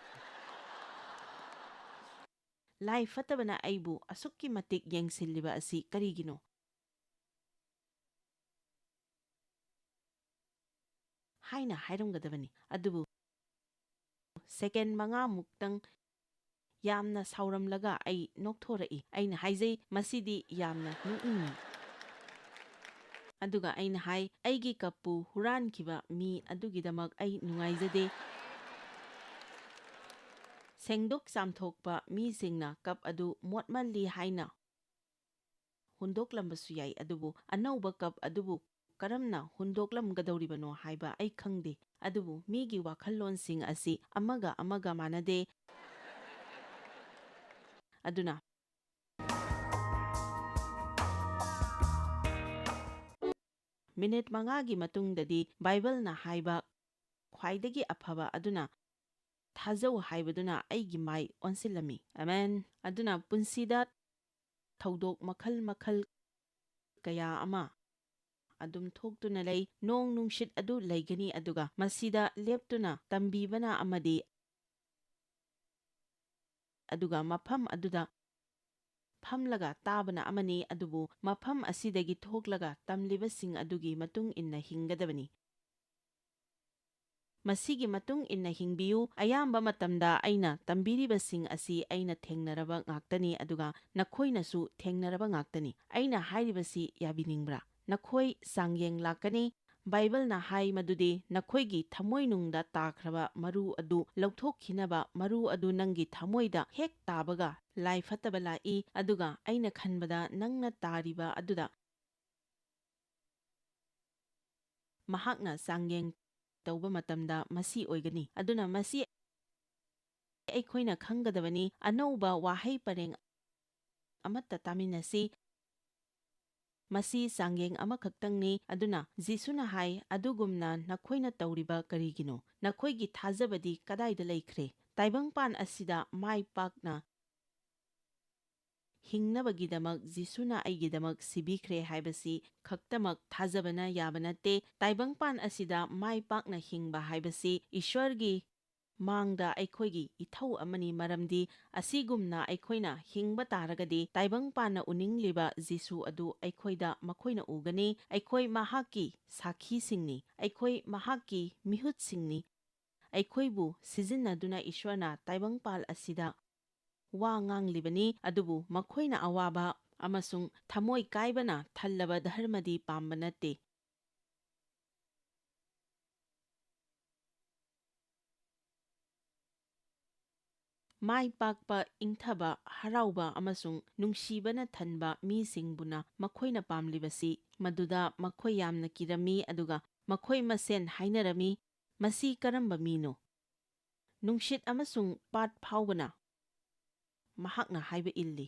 ꯂꯥꯏ ꯐꯠꯇꯕꯅ ꯑꯩꯕꯨ ꯑꯁꯨꯛꯀꯤ ꯃꯇꯤꯛ ꯌꯦꯡꯁꯤꯜꯂꯤꯕ ꯑꯁꯤ ꯀꯔꯤꯒꯤꯅꯣ?" ꯍꯥꯏꯅ ꯍꯥꯏꯔꯝꯒꯗꯕꯅꯤ꯫ ꯑꯗꯨꯕꯨ ꯁꯦꯀꯦꯟ ꯃꯉꯥꯃꯨꯛꯇꯪ ꯌꯥꯝꯅ ꯁꯥꯎꯔꯝꯂꯒ ꯑꯩ ꯅꯣꯛꯊꯣꯔꯛꯏ꯫ ꯑꯩꯅ ꯍꯥꯏꯖꯩ, "ꯃꯁꯤꯗꯤ ꯌꯥꯝꯅ ꯅꯣꯛꯅꯤꯡꯉꯤ"꯫ ꯑꯗꯨꯒ ꯑꯩꯅ ꯍꯥꯏ, "ꯑꯩꯒꯤ ꯀꯞꯄꯨ ꯍꯨꯔꯥꯟꯈꯤꯕ ꯃꯤ ꯑꯗꯨꯒꯤꯗꯃꯛ ꯑꯩ ꯅꯨꯡꯉꯥꯏꯖꯗꯦ꯫ ꯁꯦꯡꯗꯣꯛ ꯆꯥꯝꯊꯣꯛꯄ ꯃꯤꯁꯤꯡꯅ ꯀꯞ ꯑꯗꯨ ꯃꯣꯠꯃꯜꯂꯤ ꯍꯥꯏꯅ ꯍꯨꯟꯗꯣꯛꯂꯝꯕꯁꯨ ꯌꯥꯏ, ꯑꯗꯨꯕꯨ ꯑꯅꯧꯕ ꯀꯞ ꯑꯗꯨꯕꯨ ꯀꯔꯝꯅ ꯍꯨꯟꯗꯣꯛꯂꯝꯒꯗꯧꯔꯤꯕꯅꯣ ꯍꯥꯏꯕ ꯑꯩ ꯈꯪꯗꯦ꯫ ꯑꯗꯨꯕꯨ ꯃꯤꯒꯤ ꯋꯥꯈꯜꯂꯣꯟꯁꯤꯡ ꯑꯁꯤ ꯑꯃꯒ ꯑꯃꯒ ꯃꯥꯟꯅꯗꯦ꯫ ꯑꯗꯨꯅ ꯃꯤꯅꯤꯠ ꯃꯉꯥꯒꯤ ꯃꯇꯨꯡꯗꯗꯤ ꯕꯥꯏꯕꯜꯅ ꯍꯥꯏꯕ ꯈ꯭ꯋꯥꯏꯗꯒꯤ ꯑꯐꯕ ꯑꯗꯨꯅ ꯊꯥꯖꯧ ꯍꯥꯏꯕꯗꯨꯅ ꯑꯩꯒꯤ ꯃꯥꯏ ꯑꯣꯟꯁꯤꯜꯂꯝꯃꯤ꯫ ꯑꯃꯦꯟ꯫ ꯑꯗꯨꯅ ꯄꯨꯟꯁꯤꯗ ꯊꯧꯗꯣꯛ ꯃꯈꯜ ꯃꯈꯜ ꯀꯌꯥ ꯑꯃ ꯑꯗꯨꯝ ꯊꯣꯛꯇꯨꯅ ꯂꯩ꯫ ꯅꯣꯡ ꯅꯨꯡꯁꯤꯠ ꯑꯗꯨ ꯂꯩꯒꯅꯤ, ꯑꯗꯨꯒ ꯃꯁꯤꯗ ꯂꯦꯞꯇꯨꯅ ꯇꯝꯕꯤꯕꯅ ꯑꯃꯗꯤ, ꯑꯗꯨꯒ ꯃꯐꯝ ꯑꯗꯨꯗ ꯐꯝꯂꯒ ꯇꯥꯕꯅ ꯑꯃꯅꯤ, ꯑꯗꯨꯕꯨ ꯃꯐꯝ ꯑꯁꯤꯗꯒꯤ ꯊꯣꯛꯂꯒ ꯇꯝꯂꯤꯕꯁꯤꯡ ꯑꯗꯨꯒꯤ ꯃꯇꯨꯡ ꯏꯟꯅ ꯍꯤꯡꯒꯗꯕꯅꯤ꯫ ꯃꯁꯤꯒꯤ ꯃꯇꯨꯡ ꯏꯟꯅ ꯍꯤꯡꯕꯤꯌꯨ꯫ ꯑꯌꯥꯝꯕ ꯃꯇꯝꯗ ꯑꯩꯅ ꯇꯝꯕꯤꯔꯤꯕꯁꯤꯡ ꯑꯁꯤ ꯑꯩꯅ ꯊꯦꯡꯅꯔꯕ ꯉꯥꯛꯇꯅꯤ, ꯑꯗꯨꯒ ꯅꯈꯣꯏꯅꯁꯨ ꯊꯦꯡꯅꯔꯕ ꯉꯥꯛꯇꯅꯤ꯫ ꯑꯩꯅ ꯍꯥꯏꯔꯤꯕꯁꯤ ꯌꯥꯕꯤꯅꯤꯡꯕ꯭ꯔꯥ? ꯅꯈꯣꯏ ꯆꯥꯡꯌꯦꯡ ꯂꯥꯛꯀꯅꯤ꯫ ꯕꯥꯏꯕꯜꯅ ꯍꯥꯏ ꯃꯗꯨꯗꯤ ꯅꯈꯣꯏꯒꯤ ꯊꯃꯣꯏꯅꯨꯡꯗ ꯇꯥꯈ꯭ꯔꯕ ꯃꯔꯨ ꯑꯗꯨ ꯂꯧꯊꯣꯛꯈꯤꯅꯕ, ꯃꯔꯨ ꯑꯗꯨ ꯅꯪꯒꯤ ꯊꯃꯣꯏꯗ ꯍꯦꯛ ꯇꯥꯕꯒ ꯂꯥꯏ ꯐꯠꯇꯕ ꯂꯥꯛꯏ, ꯑꯗꯨꯒ ꯑꯩꯅ ꯈꯟꯕꯗ ꯅꯪꯅ ꯇꯥꯔꯤꯕ ꯑꯗꯨꯗ ꯃꯍꯥꯛꯅ ꯆꯥꯡꯌꯦꯡ ꯇꯧꯕ ꯃꯇꯝꯗ ꯃꯁꯤ ꯑꯣꯏꯒꯅꯤ꯫ ꯑꯗꯨꯅ ꯃꯁꯤ ꯑꯩꯈꯣꯏꯅ ꯈꯪꯒꯗꯕꯅꯤ꯫ ꯑꯅꯧꯕ ꯋꯥꯍꯩ ꯄꯔꯦꯡ ꯑꯃꯠꯇ ꯇꯥꯃꯤꯟꯅꯁꯤ꯫ ꯃꯁꯤ ꯆꯥꯡꯌꯦꯡ ꯑꯃꯈꯛꯇꯪꯅꯤ꯫ ꯑꯗꯨꯅ ꯖꯤꯁꯨꯅ ꯍꯥꯏ, "ꯑꯗꯨꯒꯨꯝꯅ ꯅꯈꯣꯏꯅ ꯇꯧꯔꯤꯕ ꯀꯔꯤꯒꯤꯅꯣ? ꯅꯈꯣꯏꯒꯤ ꯊꯥꯖꯕꯗꯤ ꯀꯗꯥꯏꯗ ꯂꯩꯈ꯭ꯔꯦ?" ꯇꯥꯏꯕꯪꯄꯥꯟ ꯑꯁꯤꯗ ꯃꯥꯏ ꯄꯥꯛꯅ ꯍꯤꯡꯅꯕꯒꯤꯗꯃꯛ ꯖꯤꯁꯨꯅ ꯑꯩꯒꯤꯗꯃꯛ ꯁꯤꯕꯤꯈ꯭ꯔꯦ ꯍꯥꯏꯕꯁꯤ ꯈꯛꯇꯃꯛ ꯊꯥꯖꯕꯅ ꯌꯥꯕ ꯅꯠꯇꯦ꯫ ꯇꯥꯏꯕꯪꯄꯥꯟ ꯑꯁꯤꯗ ꯃꯥꯏ ꯄꯥꯛꯅ ꯍꯤꯡꯕ ꯍꯥꯏꯕꯁꯤ ꯏꯁ꯭ꯋꯔꯒꯤ ꯃꯥꯡꯗ ꯑꯩꯈꯣꯏꯒꯤ ꯏꯊꯧ ꯑꯃꯅꯤ, ꯃꯔꯝꯗꯤ ꯑꯁꯤꯒꯨꯝꯅ ꯑꯩꯈꯣꯏꯅ ꯍꯤꯡꯕ ꯇꯥꯔꯒꯗꯤ, ꯇꯥꯏꯕꯪꯄꯥꯟꯅ ꯎꯅꯤꯡꯂꯤꯕ ꯖꯤꯁꯨ ꯑꯗꯨ ꯑꯩꯈꯣꯏꯗ ꯃꯈꯣꯏꯅ ꯎꯒꯅꯤ꯫ ꯑꯩꯈꯣꯏ ꯃꯍꯥꯛꯀꯤ ꯁꯥꯈꯤꯁꯤꯡꯅꯤ, ꯑꯩꯈꯣꯏ ꯃꯍꯥꯛꯀꯤ ꯃꯤꯍꯨꯠꯁꯤꯡꯅꯤ꯫ ꯑꯩꯈꯣꯏꯕꯨ ꯁꯤꯖꯤꯟꯅꯗꯨꯅ ꯏꯁ꯭ꯋꯔꯅ ꯇꯥꯏꯕꯪꯄꯥꯜ ꯑꯁꯤꯗ ꯋꯥ ꯉꯥꯡꯂꯤꯕꯅꯤ, ꯑꯗꯨꯕꯨ ꯃꯈꯣꯏꯅ ꯑꯋꯥꯕ ꯑꯃꯁꯨꯡ ꯊꯃꯣꯏ ꯀꯥꯏꯕꯅ ꯊꯜꯂꯕ ꯙꯔꯃꯗꯤ ꯄꯥꯝꯕ ꯅꯠꯇꯦ꯫ ꯃꯥꯏ ꯄꯥꯛꯄ, ꯏꯪꯊꯕ, ꯍꯔꯥꯎꯕ ꯑꯃꯁꯨꯡ ꯅꯨꯡꯁꯤꯕꯅ ꯊꯟꯕ ꯃꯤꯁꯤꯡꯕꯨꯅ ꯃꯈꯣꯏꯅ ꯄꯥꯝꯂꯤꯕꯁꯤ꯫ ꯃꯗꯨꯗ ꯃꯈꯣꯏ ꯌꯥꯝꯅ ꯀꯤꯔꯝꯃꯤ, ꯑꯗꯨꯒ ꯃꯈꯣꯏ ꯃꯁꯦꯟ ꯍꯥꯏꯅꯔꯝꯃꯤ, "ꯃꯁꯤ ꯀꯔꯝꯕ ꯃꯤꯅꯣ? ꯅꯨꯡꯁꯤꯠ ꯑꯃꯁꯨꯡ ꯄꯥꯠ ꯐꯥꯎꯕꯅ ꯃꯍꯥꯛꯅ ꯍꯥꯏꯕ ꯏꯜꯂꯤ꯫"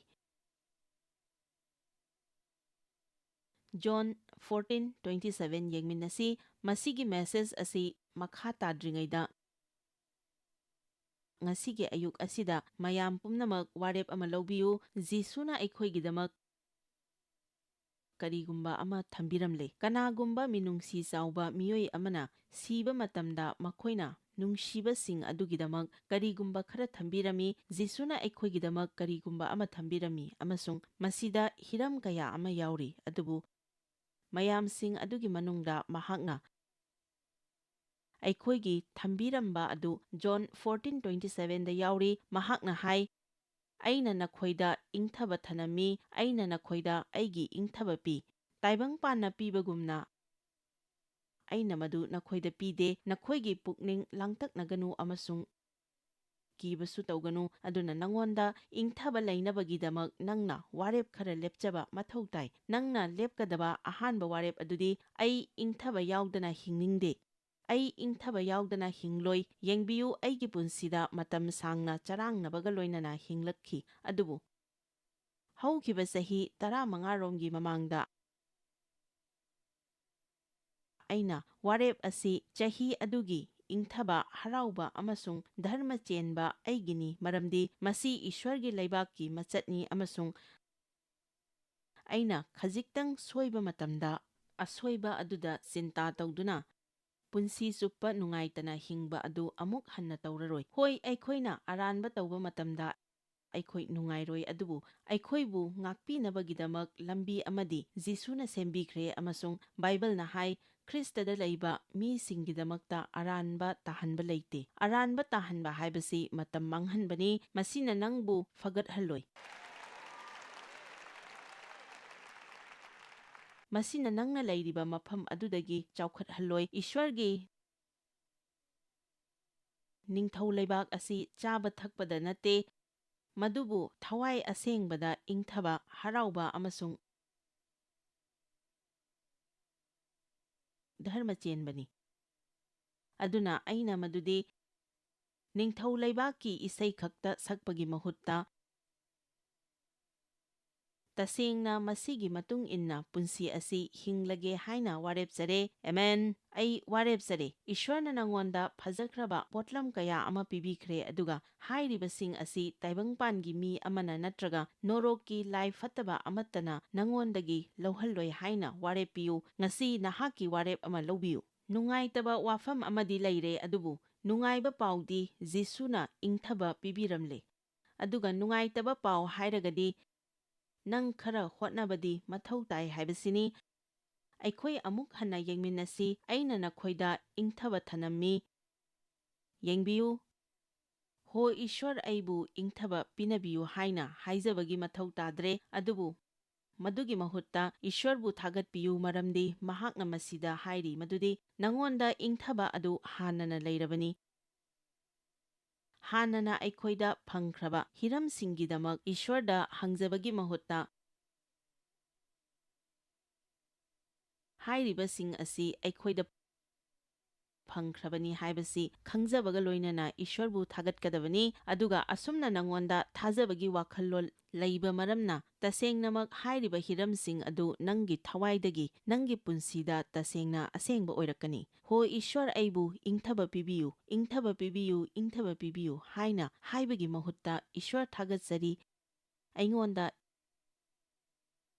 ꯖꯣꯟ ꯐꯣꯔꯇꯤꯟ ꯇ꯭ꯋꯦꯟꯇꯤ ꯁꯚꯦꯟ ꯌꯦꯡꯃꯤꯟꯅꯁꯤ꯫ ꯃꯁꯤꯒꯤ ꯃꯦꯁꯦꯖ ꯑꯁꯤ ꯃꯈꯥ ꯇꯥꯗ꯭ꯔꯤꯉꯩꯗ, ꯉꯁꯤꯒꯤ ꯑꯌꯨꯛ ꯑꯁꯤꯗ ꯃꯌꯥꯝ ꯄꯨꯝꯅꯃꯛ ꯋꯥꯔꯦꯞ ꯑꯃ ꯂꯧꯕꯤꯌꯨ꯫ ꯖꯤꯁꯨꯅ ꯑꯩꯈꯣꯏꯒꯤꯗꯃꯛ ꯀꯔꯤꯒꯨꯝꯕ ꯑꯃ ꯊꯝꯕꯤꯔꯝꯂꯦ꯫ ꯀꯅꯥꯒꯨꯝꯕ ꯃꯤꯅꯨꯡꯁꯤ ꯆꯥꯎꯕ ꯃꯤꯑꯣꯏ ꯑꯃꯅ ꯁꯤꯕ ꯃꯇꯝꯗ ꯃꯈꯣꯏꯅ ꯅꯨꯡꯁꯤꯕꯁꯤꯡ ꯑꯗꯨꯒꯤꯗꯃꯛ ꯀꯔꯤꯒꯨꯝꯕ ꯈꯔ ꯊꯝꯕꯤꯔꯝꯃꯤ꯫ ꯖꯤꯁꯨꯅ ꯑꯩꯈꯣꯏꯒꯤꯗꯃꯛ ꯀꯔꯤꯒꯨꯝꯕ ꯑꯃ ꯊꯝꯕꯤꯔꯝꯃꯤ, ꯑꯃꯁꯨꯡ ꯃꯁꯤꯗ ꯍꯤꯔꯝ ꯀꯌꯥ ꯑꯃ ꯌꯥꯎꯔꯤ, ꯑꯗꯨꯕꯨ ꯃꯌꯥꯝꯁꯤꯡ ꯑꯗꯨꯒꯤ ꯃꯅꯨꯡꯗ ꯃꯍꯥꯛꯅ ꯑꯩꯈꯣꯏꯒꯤ ꯊꯝꯕꯤꯔꯝꯕ ꯑꯗꯨ ꯖꯣꯟ ꯐꯣꯔꯇꯤꯟ ꯇ꯭ꯋꯦꯟꯇꯤ ꯁꯚꯦꯟꯗ ꯌꯥꯎꯔꯤ꯫ ꯃꯍꯥꯛꯅ ꯍꯥꯏ, "ꯑꯩꯅ ꯅꯈꯣꯏꯗ ꯏꯪꯊꯕ ꯊꯅꯝꯃꯤ, ꯑꯩꯅ ꯅꯈꯣꯏꯗ ꯑꯩꯒꯤ ꯏꯪꯊꯕ ꯄꯤ꯫ ꯇꯥꯏꯕꯪꯄꯥꯟꯅ ꯄꯤꯕꯒꯨꯝꯅ ꯑꯩꯅ ꯃꯗꯨ ꯅꯈꯣꯏꯗ ꯄꯤꯗꯦ꯫ ꯅꯈꯣꯏꯒꯤ ꯄꯨꯛꯅꯤꯡ ꯂꯥꯡꯇꯛꯅꯒꯅꯨ ꯑꯃꯁꯨꯡ ꯀꯤꯕꯁꯨ ꯇꯧꯒꯅꯨ꯫ ꯑꯗꯨꯅ ꯅꯉꯣꯟꯗ ꯏꯪꯊꯕ ꯂꯩꯅꯕꯒꯤꯗꯃꯛ ꯅꯪꯅ ꯋꯥꯔꯦꯞ ꯈꯔ ꯂꯦꯞꯆꯕ ꯃꯊꯧ ꯇꯥꯏ꯫ ꯅꯪꯅ ꯂꯦꯞꯀꯗꯕ ꯑꯍꯥꯟꯕ ꯋꯥꯔꯦꯞ ꯑꯗꯨꯗꯤ, 'ꯑꯩ ꯏꯪꯊꯕ ꯌꯥꯎꯗꯅ ꯍꯤꯡꯅꯤꯡꯗꯦ꯫ ꯑꯩ ꯏꯪꯊꯕ ꯌꯥꯎꯗꯅ ꯍꯤꯡꯂꯣꯏ꯫ ꯌꯦꯡꯕꯤꯌꯨ, ꯑꯩꯒꯤ ꯄꯨꯟꯁꯤꯗ ꯃꯇꯝ ꯁꯥꯡꯅ ꯆꯔꯥꯡꯅꯕꯒ ꯂꯣꯏꯅꯅ ꯍꯤꯡꯂꯛꯈꯤ, ꯑꯗꯨꯕꯨ ꯍꯧꯈꯤꯕ ꯆꯍꯤ ꯇꯔꯥꯃꯉꯥ ꯔꯣꯝꯒꯤ ꯃꯃꯥꯡꯗ ꯑꯩꯅ ꯋꯥꯔꯦꯞ ꯑꯁꯤ ꯆꯍꯤ ꯑꯗꯨꯒꯤ ꯏꯪꯊꯕ, ꯍꯔꯥꯎꯕ ꯑꯃꯁꯨꯡ ꯙꯔꯃ ꯆꯦꯟꯕ ꯑꯩꯒꯤꯅꯤ, ꯃꯔꯝꯗꯤ ꯃꯁꯤ ꯏꯁ꯭ꯋꯔꯒꯤ ꯂꯩꯕꯥꯛꯀꯤ ꯃꯆꯠꯅꯤ ꯑꯃꯁꯨꯡ ꯑꯩꯅ ꯈꯖꯤꯛꯇꯪ ꯁꯣꯏꯕ ꯃꯇꯝꯗ, ꯑꯁꯣꯏꯕ ꯑꯗꯨꯗ ꯆꯤꯟꯇꯥ ꯇꯧꯗꯨꯅ ꯄꯨꯟꯁꯤ ꯆꯨꯞꯄ ꯅꯨꯡꯉꯥꯏꯇꯅ ꯍꯤꯡꯕ ꯑꯗꯨ ꯑꯃꯨꯛ ꯍꯟꯅ ꯇꯧꯔꯔꯣꯏ꯫ ꯍꯣꯏ, ꯑꯩꯈꯣꯏꯅ ꯑꯔꯥꯟꯕ ꯇꯧꯕ ꯃꯇꯝꯗ ꯑꯩꯈꯣꯏ ꯅꯨꯡꯉꯥꯏꯔꯣꯏ, ꯑꯗꯨꯕꯨ ꯑꯩꯈꯣꯏꯕꯨ ꯉꯥꯛꯄꯤꯅꯕꯒꯤꯗꯃꯛ ꯂꯝꯕꯤ ꯑꯃꯗꯤ ꯖꯤꯁꯨꯅ ꯁꯦꯝꯕꯤꯈ꯭ꯔꯦ, ꯑꯃꯁꯨꯡ ꯕꯥꯏꯕꯜꯅ ꯍꯥꯏ, "ꯈ꯭ꯔꯤꯁꯇꯗ ꯂꯩꯕ ꯃꯤꯁꯤꯡꯒꯤꯗꯃꯛꯇ ꯑꯔꯥꯟꯕ ꯇꯥꯍꯟꯕ ꯂꯩꯇꯦ"꯫ ꯑꯔꯥꯟꯕ ꯇꯥꯍꯟꯕ ꯍꯥꯏꯕꯁꯤ ꯃꯇꯝ ꯃꯥꯡꯍꯟꯕꯅꯤ, ꯃꯁꯤꯅ ꯅꯪꯕꯨ ꯐꯒꯠꯍꯜꯂꯣꯏ꯫ ꯃꯁꯤꯅ ꯅꯪꯅ ꯂꯩꯔꯤꯕ ꯃꯐꯝ ꯑꯗꯨꯗꯒꯤ ꯆꯥꯎꯈꯠꯍꯜꯂꯣꯏ꯫ ꯏꯁ꯭ꯋꯔꯒꯤ ꯅꯤꯡꯊꯧ ꯂꯩꯕꯥꯛ ꯑꯁꯤ ꯆꯥꯕ ꯊꯛꯄꯗ ꯅꯠꯇꯦ, ꯃꯗꯨꯕꯨ ꯊꯋꯥꯏ ꯑꯁꯦꯡꯕꯗ ꯏꯪꯊꯕ, ꯍꯔꯥꯎꯕ ꯑꯃꯁꯨꯡ ꯙꯔꯃ ꯆꯦꯟꯕꯅꯤ꯫ ꯑꯗꯨꯅ ꯑꯩꯅ ꯃꯗꯨꯗꯤ ꯅꯤꯡꯊꯧ ꯂꯩꯕꯥꯛꯀꯤ ꯏꯁꯩ ꯈꯛꯇ ꯁꯛꯄꯒꯤ ꯃꯍꯨꯠꯇ, ꯇꯁꯦꯡꯅ ꯃꯁꯤꯒꯤ ꯃꯇꯨꯡ ꯏꯟꯅ ꯄꯨꯟꯁꯤ ꯑꯁꯤ ꯍꯤꯡꯂꯒꯦ ꯍꯥꯏꯅ ꯋꯥꯔꯦꯞꯆꯔꯦ꯫ ꯑꯦꯃꯦꯟ꯫ ꯑꯩ ꯋꯥꯔꯦꯞꯆꯔꯦ꯫ ꯏꯁ꯭ꯋꯔꯅ ꯅꯉꯣꯟꯗ ꯐꯖꯈ꯭ꯔꯕ ꯄꯣꯠꯂꯝ ꯀꯌꯥ ꯑꯃ ꯄꯤꯕꯤꯈ꯭ꯔꯦ, ꯑꯗꯨꯒ ꯍꯥꯏꯔꯤꯕꯁꯤꯡ ꯑꯁꯤ ꯇꯥꯏꯕꯪꯄꯥꯟꯒꯤ ꯃꯤ ꯑꯃꯅ ꯅꯠꯇ꯭ꯔꯒ ꯅꯣꯔꯣꯛꯀꯤ ꯂꯥꯏ ꯐꯠꯇꯕ ꯑꯃꯠꯇꯅ ꯅꯉꯣꯟꯗꯒꯤ ꯂꯧꯍꯜꯂꯣꯏ ꯍꯥꯏꯅ ꯋꯥꯔꯦꯞ ꯄꯤꯌꯨ꯫ ꯉꯁꯤ ꯅꯍꯥꯛꯀꯤ ꯋꯥꯔꯦꯞ ꯑꯃ ꯂꯧꯕꯤꯌꯨ꯫ ꯅꯨꯡꯉꯥꯏꯇꯕ ꯋꯥꯐꯝ ꯑꯃꯗꯤ ꯂꯩꯔꯦ, ꯑꯗꯨꯕꯨ ꯅꯨꯡꯉꯥꯏꯕ ꯄꯥꯎꯗꯤ ꯖꯤꯁꯨꯅ ꯏꯪꯊꯕ ꯄꯤꯕꯤꯔꯝꯂꯦ꯫ ꯑꯗꯨꯒ ꯅꯨꯡꯉꯥꯏꯇꯕ ꯄꯥꯎ ꯍꯥꯏꯔꯒꯗꯤ, ꯅꯪ ꯈꯔ ꯍꯣꯠꯅꯕꯗꯤ ꯃꯊꯧ ꯇꯥꯏ ꯍꯥꯏꯕꯁꯤꯅꯤ꯫ ꯑꯩꯈꯣꯏ ꯑꯃꯨꯛ ꯍꯟꯅ ꯌꯦꯡꯃꯤꯟꯅꯁꯤ꯫ ꯑꯩꯅ ꯅꯈꯣꯏꯗ ꯏꯪꯊꯕ ꯊꯅꯝꯃꯤ꯫ ꯌꯦꯡꯕꯤꯌꯨ, "ꯍꯣ ꯏꯁ꯭ꯋꯔ, ꯑꯩꯕꯨ ꯏꯪꯊꯕ ꯄꯤꯅꯕꯤꯌꯨ" ꯍꯥꯏꯅ ꯍꯥꯏꯖꯕꯒꯤ ꯃꯊꯧ ꯇꯥꯗ꯭ꯔꯦ, ꯑꯗꯨꯕꯨ ꯃꯗꯨꯒꯤ ꯃꯍꯨꯠꯇ ꯏꯁ꯭ꯋꯔꯕꯨ ꯊꯥꯒꯠꯄꯤꯌꯨ, ꯃꯔꯝꯗꯤ ꯃꯍꯥꯛꯅ ꯃꯁꯤꯗ ꯍꯥꯏꯔꯤ ꯃꯗꯨꯗꯤ ꯅꯉꯣꯟꯗ ꯏꯪꯊꯕ ꯑꯗꯨ ꯍꯥꯟꯅꯅ ꯂꯩꯔꯕꯅꯤ꯫ ꯍꯥꯟꯅꯅ ꯑꯩꯈꯣꯏꯗ ꯐꯪꯈ꯭ꯔꯕ ꯍꯤꯔꯝꯁꯤꯡꯒꯤꯗꯃꯛ ꯏꯁ꯭ꯋꯔꯗ ꯍꯪꯖꯕꯒꯤ ꯃꯍꯨꯠꯇ, ꯍꯥꯏꯔꯤꯕꯁꯤꯡ ꯑꯁꯤ ꯑꯩꯈꯣꯏꯗ ꯐꯪꯈ꯭ꯔꯕꯅꯤ ꯍꯥꯏꯕꯁꯤ ꯈꯪꯖꯕꯒ ꯂꯣꯏꯅꯅ ꯏꯁ꯭ꯋꯔꯕꯨ ꯊꯥꯒꯠꯀꯗꯕꯅꯤ꯫ ꯑꯗꯨꯒ ꯑꯁꯨꯝꯅ ꯅꯉꯣꯟꯗ ꯊꯥꯖꯕꯒꯤ ꯋꯥꯈꯜꯂꯣꯟ ꯂꯩꯕ ꯃꯔꯝꯅ ꯇꯁꯦꯡꯅꯃꯛ ꯍꯥꯏꯔꯤꯕ ꯍꯤꯔꯝꯁꯤꯡ ꯑꯗꯨ ꯅꯪꯒꯤ ꯊꯋꯥꯏꯗꯒꯤ ꯅꯪꯒꯤ ꯄꯨꯟꯁꯤꯗ ꯇꯁꯦꯡꯅ ꯑꯁꯦꯡꯕ ꯑꯣꯏꯔꯛꯀꯅꯤ꯫ "ꯍꯣ ꯏꯁ꯭ꯋꯔ, ꯑꯩꯕꯨ ꯏꯪꯊꯕ ꯄꯤꯕꯤꯌꯨ, ꯏꯪꯊꯕ ꯄꯤꯕꯤꯌꯨ, ꯏꯪꯊꯕ ꯄꯤꯕꯤꯌꯨ" ꯍꯥꯏꯅ ꯍꯥꯏꯕꯒꯤ ꯃꯍꯨꯠꯇ, "ꯏꯁ꯭ꯋꯔ, ꯊꯥꯒꯠꯆꯔꯤ, ꯑꯩꯉꯣꯟꯗ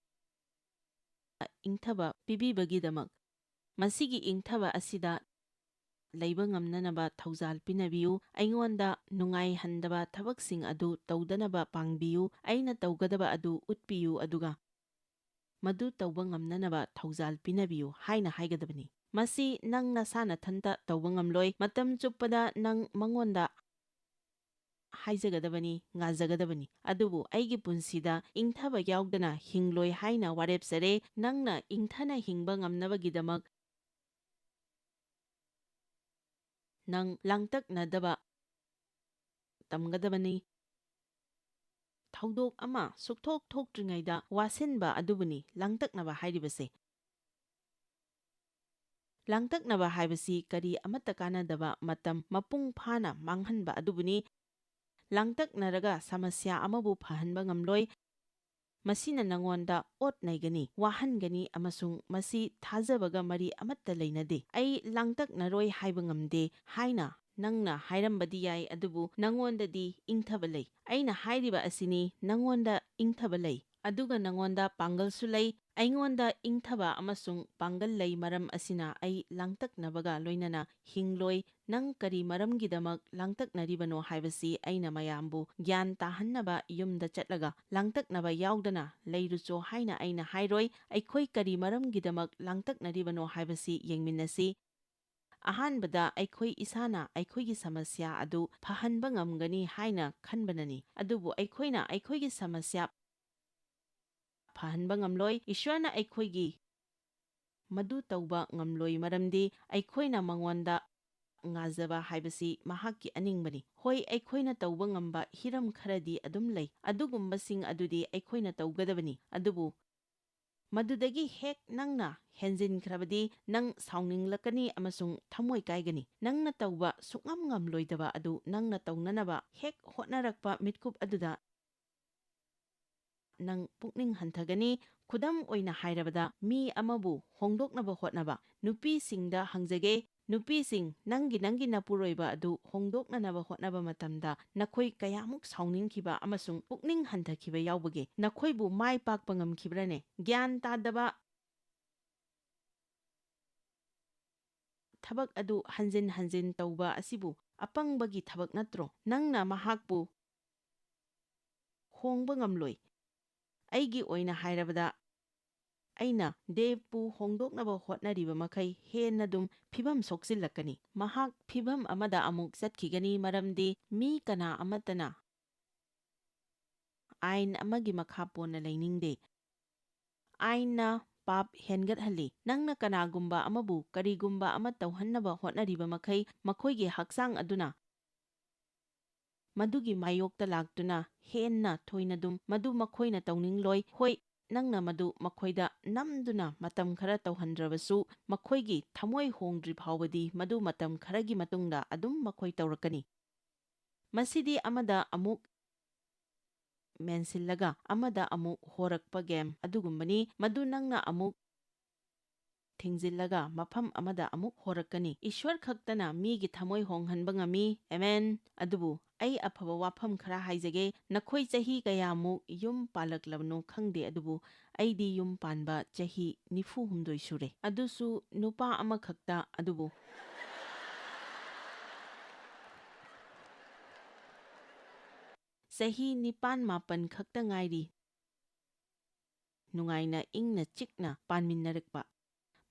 ꯏꯪꯊꯕ ꯄꯤꯕꯤꯕꯒꯤꯗꯃꯛ꯫ ꯃꯁꯤꯒꯤ ꯏꯪꯊꯕ ꯑꯁꯤꯗ ꯂꯩꯕ ꯉꯝꯅꯅꯕ ꯊꯧꯖꯥꯜ ꯄꯤꯅꯕꯤꯌꯨ꯫ ꯑꯩꯉꯣꯟꯗ ꯅꯨꯡꯉꯥꯏꯍꯟꯗꯕ ꯊꯕꯛꯁꯤꯡ ꯑꯗꯨ ꯇꯧꯗꯅꯕ ꯄꯥꯡꯕꯤꯌꯨ꯫ ꯑꯩꯅ ꯇꯧꯒꯗꯕ ꯑꯗꯨ ꯎꯠꯄꯤꯌꯨ, ꯑꯗꯨꯒ ꯃꯗꯨ ꯇꯧꯕ ꯉꯝꯅꯅꯕ ꯊꯧꯖꯥꯜ ꯄꯤꯅꯕꯤꯌꯨ" ꯍꯥꯏꯅ ꯍꯥꯏꯒꯗꯕꯅꯤ꯫ ꯃꯁꯤ ꯅꯪ ꯅꯁꯥ ꯅꯊꯟꯇ ꯇꯧꯕ ꯉꯝꯂꯣꯏ꯫ ꯃꯇꯝ ꯆꯨꯞꯄꯗ ꯅꯪ ꯃꯉꯣꯟꯗ ꯍꯥꯏꯖꯒꯗꯕꯅꯤ, ꯉꯥꯖꯒꯗꯕꯅꯤ꯫ ꯑꯗꯨꯕꯨ ꯑꯩꯒꯤ ꯄꯨꯟꯁꯤꯗ ꯏꯪꯊꯕ ꯌꯥꯎꯗꯅ ꯍꯤꯡꯂꯣꯏ ꯍꯥꯏꯅ ꯋꯥꯔꯦꯞꯆꯔꯦ꯫ ꯅꯪꯅ ꯏꯪꯊꯅ ꯍꯤꯡꯕ ꯉꯝꯅꯕꯒꯤꯗꯃꯛ ꯅꯪ ꯂꯥꯡꯇꯛꯅꯗꯕ ꯇꯝꯒꯗꯕꯅꯤ꯫ ꯊꯧꯗꯣꯛ ꯑꯃ ꯁꯨꯛꯊꯣꯛ ꯊꯣꯛꯇ꯭ꯔꯤꯉꯩꯗ ꯋꯥꯁꯤꯟꯕ ꯑꯗꯨꯕꯨꯅꯤ ꯂꯥꯡꯇꯛꯅꯕ ꯍꯥꯏꯔꯤꯕꯁꯦ꯫ ꯂꯥꯡꯇꯛꯅꯕ ꯍꯥꯏꯕꯁꯤ ꯀꯔꯤ ꯑꯃꯠꯇ ꯀꯥꯟꯅꯗꯕ ꯃꯇꯝ ꯃꯄꯨꯡ ꯐꯥꯅ ꯃꯥꯡꯍꯟꯕ ꯑꯗꯨꯕꯨꯅꯤ꯫ ꯂꯥꯡꯇꯛꯅꯔꯒ ꯁꯃꯁ꯭ꯌꯥ ꯑꯃꯕꯨ ꯐꯍꯟꯕ ꯉꯝꯂꯣꯏ꯫ ꯃꯁꯤꯅ ꯅꯉꯣꯟꯗ ꯑꯣꯠ ꯅꯩꯒꯅꯤ, ꯋꯥꯍꯟꯒꯅꯤ ꯑꯃꯁꯨꯡ ꯃꯁꯤ ꯊꯥꯖꯕꯒ ꯃꯔꯤ ꯑꯃꯠꯇ ꯂꯩꯅꯗꯦ꯫ "ꯑꯩ ꯂꯥꯡꯇꯛꯅꯔꯣꯏ ꯍꯥꯏꯕ ꯉꯝꯗꯦ" ꯍꯥꯏꯅ ꯅꯪꯅ ꯍꯥꯏꯔꯝꯕꯗꯤ ꯌꯥꯏ, ꯑꯗꯨꯕꯨ ꯅꯉꯣꯟꯗꯗꯤ ꯏꯪꯊꯕ ꯂꯩ꯫ ꯑꯩꯅ ꯍꯥꯏꯔꯤꯕ ꯑꯁꯤꯅꯤ, ꯅꯉꯣꯟꯗ ꯏꯪꯊꯕ ꯂꯩ, ꯑꯗꯨꯒ ꯅꯉꯣꯟꯗ ꯄꯥꯡꯒꯜꯁꯨ ꯂꯩ꯫ ꯑꯩꯉꯣꯟꯗ ꯏꯪꯊꯕ ꯑꯃꯁꯨꯡ ꯄꯥꯡꯒꯜ ꯂꯩ, ꯃꯔꯝ ꯑꯁꯤꯅ ꯑꯩ ꯂꯥꯡꯇꯛꯅꯕꯒ ꯂꯣꯏꯅꯅ ꯍꯤꯡꯂꯣꯏ꯫ ꯅꯪ ꯀꯔꯤ ꯃꯔꯝꯒꯤꯗꯃꯛ ꯂꯥꯡꯇꯛꯅꯔꯤꯕꯅꯣ ꯍꯥꯏꯕꯁꯤ ꯑꯩꯅ ꯃꯌꯥꯝꯕꯨ ꯒ꯭ꯌꯥꯟ ꯇꯥꯍꯟꯅꯕ ꯌꯨꯝꯗ ꯆꯠꯂꯒ ꯂꯥꯡꯇꯛꯅꯕ ꯌꯥꯎꯗꯅ ꯂꯩꯔꯨꯆꯣ ꯍꯥꯏꯅ ꯑꯩꯅ ꯍꯥꯏꯔꯣꯏ꯫ ꯑꯩꯈꯣꯏ ꯀꯔꯤ ꯃꯔꯝꯒꯤꯗꯃꯛ ꯂꯥꯡꯇꯛꯅꯔꯤꯕꯅꯣ ꯍꯥꯏꯕꯁꯤ ꯌꯦꯡꯃꯤꯟꯅꯁꯤ꯫ ꯑꯍꯥꯟꯕꯗ, ꯑꯩꯈꯣꯏ ꯏꯁꯥꯅ ꯑꯩꯈꯣꯏꯒꯤ ꯁꯃꯁ꯭ꯌꯥ ꯑꯗꯨ ꯐꯍꯟꯕ ꯉꯝꯒꯅꯤ ꯍꯥꯏꯅ ꯈꯟꯕꯅꯅꯤ꯫ ꯑꯗꯨꯕꯨ ꯑꯩꯈꯣꯏꯅ ꯑꯩꯈꯣꯏꯒꯤ ꯁꯃꯁ꯭ꯌꯥ ꯐꯍꯟꯕ ꯉꯝꯂꯣꯏ꯫ ꯏꯁ꯭ꯋꯔꯅ ꯑꯩꯈꯣꯏꯒꯤ ꯃꯗꯨ ꯇꯧꯕ ꯉꯝꯂꯣꯏ, ꯃꯔꯝꯗꯤ ꯑꯩꯈꯣꯏꯅ ꯃꯉꯣꯟꯗ ꯉꯥꯖꯕ ꯍꯥꯏꯕꯁꯤ ꯃꯍꯥꯛꯀꯤ ꯑꯅꯤꯡꯕꯅꯤ꯫ ꯍꯣꯏ, ꯑꯩꯈꯣꯏꯅ ꯇꯧꯕ ꯉꯝꯕ ꯍꯤꯔꯝ ꯈꯔꯗꯤ ꯑꯗꯨꯝ ꯂꯩ, ꯑꯗꯨꯒꯨꯝꯕꯁꯤꯡ ꯑꯗꯨꯗꯤ ꯑꯩꯈꯣꯏꯅ ꯇꯧꯒꯗꯕꯅꯤ꯫ ꯑꯗꯨꯕꯨ ꯃꯗꯨꯗꯒꯤ ꯍꯦꯛ ꯅꯪꯅ ꯍꯦꯟꯖꯤꯟꯈ꯭ꯔꯕꯗꯤ, ꯅꯪ ꯁꯥꯎꯅꯤꯡꯂꯛꯀꯅꯤ ꯑꯃꯁꯨꯡ ꯊꯃꯣꯏ ꯀꯥꯏꯒꯅꯤ꯫ ꯅꯪꯅ ꯇꯧꯕ ꯁꯨꯛꯉꯝ ꯉꯝꯂꯣꯏꯗꯕ ꯑꯗꯨ ꯅꯪꯅ ꯇꯧꯅꯅꯕ ꯍꯦꯛ ꯍꯣꯠꯅꯔꯛꯄ ꯃꯤꯠꯀꯨꯞ ꯑꯗꯨꯗ ꯅꯪ ꯄꯨꯛꯅꯤꯡ ꯍꯟꯊꯒꯅꯤ꯫ ꯈꯨꯗꯝ ꯑꯣꯏꯅ ꯍꯥꯏꯔꯕꯗ, ꯃꯤ ꯑꯃꯕꯨ ꯍꯣꯡꯗꯣꯛꯅꯕ ꯍꯣꯠꯅꯕ꯫ ꯅꯨꯄꯤꯁꯤꯡꯗ ꯍꯪꯖꯒꯦ, ꯅꯨꯄꯤꯁꯤꯡ, ꯅꯪꯒꯤ, ꯅꯪꯒꯤ ꯅꯄꯨꯔꯣꯏꯕ ꯑꯗꯨ ꯍꯣꯡꯗꯣꯛꯅꯅꯕ ꯍꯣꯠꯅꯕ ꯃꯇꯝꯗ ꯅꯈꯣꯏ ꯀꯌꯥꯃꯨꯛ ꯁꯥꯎꯅꯤꯡꯈꯤꯕ ꯑꯃꯁꯨꯡ ꯄꯨꯛꯅꯤꯡ ꯍꯟꯊꯈꯤꯕ ꯌꯥꯎꯕꯒꯦ? ꯅꯈꯣꯏꯕꯨ ꯃꯥꯏ ꯄꯥꯛꯄ ꯉꯝꯈꯤꯕ꯭ꯔꯅꯦ? ꯒ꯭ꯌꯥꯟ ꯇꯥꯗꯕ ꯊꯕꯛ ꯑꯗꯨ ꯍꯟꯖꯤꯟ ꯍꯟꯖꯤꯟ ꯇꯧꯕ ꯑꯁꯤꯕꯨ ꯑꯄꯪꯕꯒꯤ ꯊꯕꯛ ꯅꯠꯇ꯭ꯔꯣ? ꯅꯪꯅ ꯃꯍꯥꯛꯄꯨ ꯍꯣꯡꯕ ꯉꯝꯂꯣꯏ꯫ ꯑꯩꯒꯤ ꯑꯣꯏꯅ ꯍꯥꯏꯔꯕꯗ, ꯑꯩꯅ ꯗꯦꯕꯄꯨ ꯍꯣꯡꯗꯣꯛꯅꯕ ꯍꯣꯠꯅꯔꯤꯕ ꯃꯈꯩ ꯍꯦꯟꯅ ꯑꯗꯨꯝ ꯐꯤꯚꯝ ꯁꯣꯛꯆꯤꯜꯂꯛꯀꯅꯤ꯫ ꯃꯍꯥꯛ ꯐꯤꯚꯝ ꯑꯃꯗ ꯑꯃꯨꯛ ꯆꯠꯈꯤꯒꯅꯤ, ꯃꯔꯝꯗꯤ ꯃꯤ ꯀꯅꯥ ꯑꯃꯠꯇꯅ ꯑꯥꯏꯟ ꯑꯃꯒꯤ ꯃꯈꯥ ꯄꯣꯟꯅ ꯂꯩꯅꯤꯡꯗꯦ꯫ ꯑꯥꯏꯟꯅ ꯄꯥꯞ ꯍꯦꯟꯒꯠꯍꯜꯂꯤ꯫ ꯅꯪꯅ ꯀꯅꯥꯒꯨꯝꯕ ꯑꯃꯕꯨ ꯀꯔꯤꯒꯨꯝꯕ ꯑꯃ ꯇꯧꯍꯟꯅꯕ ꯍꯣꯠꯅꯔꯤꯕ ꯃꯈꯩ, ꯃꯈꯣꯏꯒꯤ ꯍꯛꯆꯥꯡ ꯑꯗꯨꯅ ꯃꯗꯨꯒꯤ ꯃꯥꯌꯣꯛꯇ ꯂꯥꯛꯇꯨꯅ ꯍꯦꯟꯅ ꯊꯣꯏꯅꯗꯨꯝ ꯃꯗꯨ ꯃꯈꯣꯏꯅ ꯇꯧꯅꯤꯡꯂꯣꯏ꯫ ꯍꯣꯏ, ꯅꯪꯅ ꯃꯗꯨ ꯃꯈꯣꯏꯗ ꯅꯝꯗꯨꯅ ꯃꯇꯝ ꯈꯔ ꯇꯧꯍꯟꯗ꯭ꯔꯕꯁꯨ, ꯃꯈꯣꯏꯒꯤ ꯊꯃꯣꯏ ꯍꯣꯡꯗ꯭ꯔꯤ ꯐꯥꯎꯕꯗꯤ ꯃꯗꯨ ꯃꯇꯝ ꯈꯔꯒꯤ ꯃꯇꯨꯡꯗ ꯑꯗꯨꯝ ꯃꯈꯣꯏ ꯇꯧꯔꯛꯀꯅꯤ꯫ ꯃꯁꯤꯗꯤ ꯑꯃꯗ ꯑꯃꯨꯛ ꯃꯦꯟꯁꯤꯜꯂꯒ ꯑꯃꯗ ꯑꯃꯨꯛ ꯍꯣꯔꯛꯄ ꯒꯦꯝ ꯑꯗꯨꯒꯨꯝꯕꯅꯤ꯫ ꯃꯗꯨ ꯅꯪꯅ ꯑꯃꯨꯛ ꯊꯤꯡꯖꯤꯜꯂꯒ ꯃꯐꯝ ꯑꯃꯗ ꯑꯃꯨꯛ ꯍꯣꯔꯛꯀꯅꯤ꯫ ꯏꯁ꯭ꯋꯔ ꯈꯛꯇꯅ ꯃꯤꯒꯤ ꯊꯃꯣꯏ ꯍꯣꯡꯍꯟꯕ ꯉꯝꯃꯤ꯫ ꯑꯦꯃꯦꯟ꯫ ꯑꯗꯨꯕꯨ ꯑꯩ ꯑꯐꯕ ꯋꯥꯐꯝ ꯈꯔ ꯍꯥꯏꯖꯒꯦ꯫ ꯅꯈꯣꯏ ꯆꯍꯤ ꯀꯌꯥꯃꯨꯛ ꯌꯨꯝ ꯄꯥꯜꯂꯛꯂꯕꯅꯣ ꯈꯪꯗꯦ, ꯑꯗꯨꯕꯨ ꯑꯩꯗꯤ ꯌꯨꯝ ꯄꯥꯟꯕ ꯆꯍꯤ ꯅꯤꯐꯨ ꯍꯨꯝꯗꯣꯏ ꯁꯨꯔꯦ꯫ ꯑꯗꯨꯁꯨ ꯅꯨꯄꯥ ꯑꯃꯈꯛꯇ, ꯑꯗꯨꯕꯨ ꯆꯍꯤ ꯅꯤꯄꯥꯟ ꯃꯥꯄꯟ ꯈꯛꯇ ꯉꯥꯏꯔꯤ꯫ ꯅꯨꯡꯉꯥꯏꯅ ꯏꯪꯅ ꯆꯤꯛꯅ ꯄꯥꯟꯃꯤꯟꯅꯔꯛꯄ꯫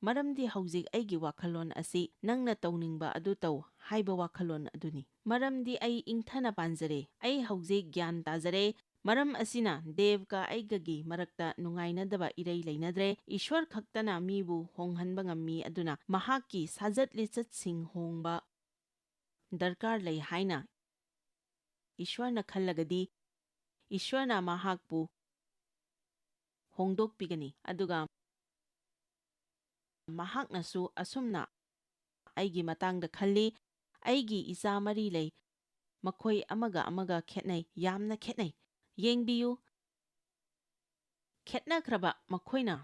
ꯃꯔꯝꯗꯤ ꯍꯧꯖꯤꯛ ꯑꯩꯒꯤ ꯋꯥꯈꯜꯂꯣꯟ ꯑꯁꯤ ꯅꯪꯅ ꯇꯧꯅꯤꯡꯕ ꯑꯗꯨ ꯇꯧ ꯍꯥꯏꯕ ꯋꯥꯈꯜꯂꯣꯟ ꯑꯗꯨꯅꯤ꯫ ꯃꯔꯝꯗꯤ ꯑꯩ ꯏꯪꯊꯅ ꯄꯥꯟꯖꯔꯦ꯫ ꯑꯩ ꯍꯧꯖꯤꯛ ꯒ꯭ꯌꯥꯟ ꯇꯥꯖꯔꯦ꯫ ꯃꯔꯝ ꯑꯁꯤꯅ ꯗꯦꯕꯀ ꯑꯩꯒꯒꯤ ꯃꯔꯛꯇ ꯅꯨꯡꯉꯥꯏꯅꯗꯕ ꯏꯔꯩ ꯂꯩꯅꯗ꯭ꯔꯦ꯫ ꯏꯁ꯭ꯋꯔ ꯈꯛꯇꯅ ꯃꯤꯕꯨ ꯍꯣꯡꯍꯟꯕ ꯉꯝꯃꯤ, ꯑꯗꯨꯅ ꯃꯍꯥꯛꯀꯤ ꯁꯥꯖꯠ ꯂꯤꯆꯠꯁꯤꯡ ꯍꯣꯡꯕ ꯗꯔꯀꯥꯔ ꯂꯩ ꯍꯥꯏꯅ ꯏꯁ꯭ꯋꯔꯅ ꯈꯜꯂꯒꯗꯤ, ꯏꯁ꯭ꯋꯔꯅ ꯃꯍꯥꯛꯄꯨ ꯍꯣꯡꯗꯣꯛꯄꯤꯒꯅꯤ꯫ ꯑꯗꯨꯒ ꯃꯍꯥꯛꯅꯁꯨ ꯑꯁꯨꯝꯅ ꯑꯩꯒꯤ ꯃꯇꯥꯡꯗ ꯈꯜꯂꯤ, "ꯑꯩꯒꯤ ꯏꯆꯥ ꯃꯔꯤ ꯂꯩ, ꯃꯈꯣꯏ ꯑꯃꯒ ꯑꯃꯒ ꯈꯦꯠꯅꯩ, ꯌꯥꯝꯅ ꯈꯦꯠꯅꯩ꯫ ꯌꯦꯡꯕꯤꯌꯨ, ꯈꯦꯠꯅꯈ꯭ꯔꯕ ꯃꯈꯣꯏꯅ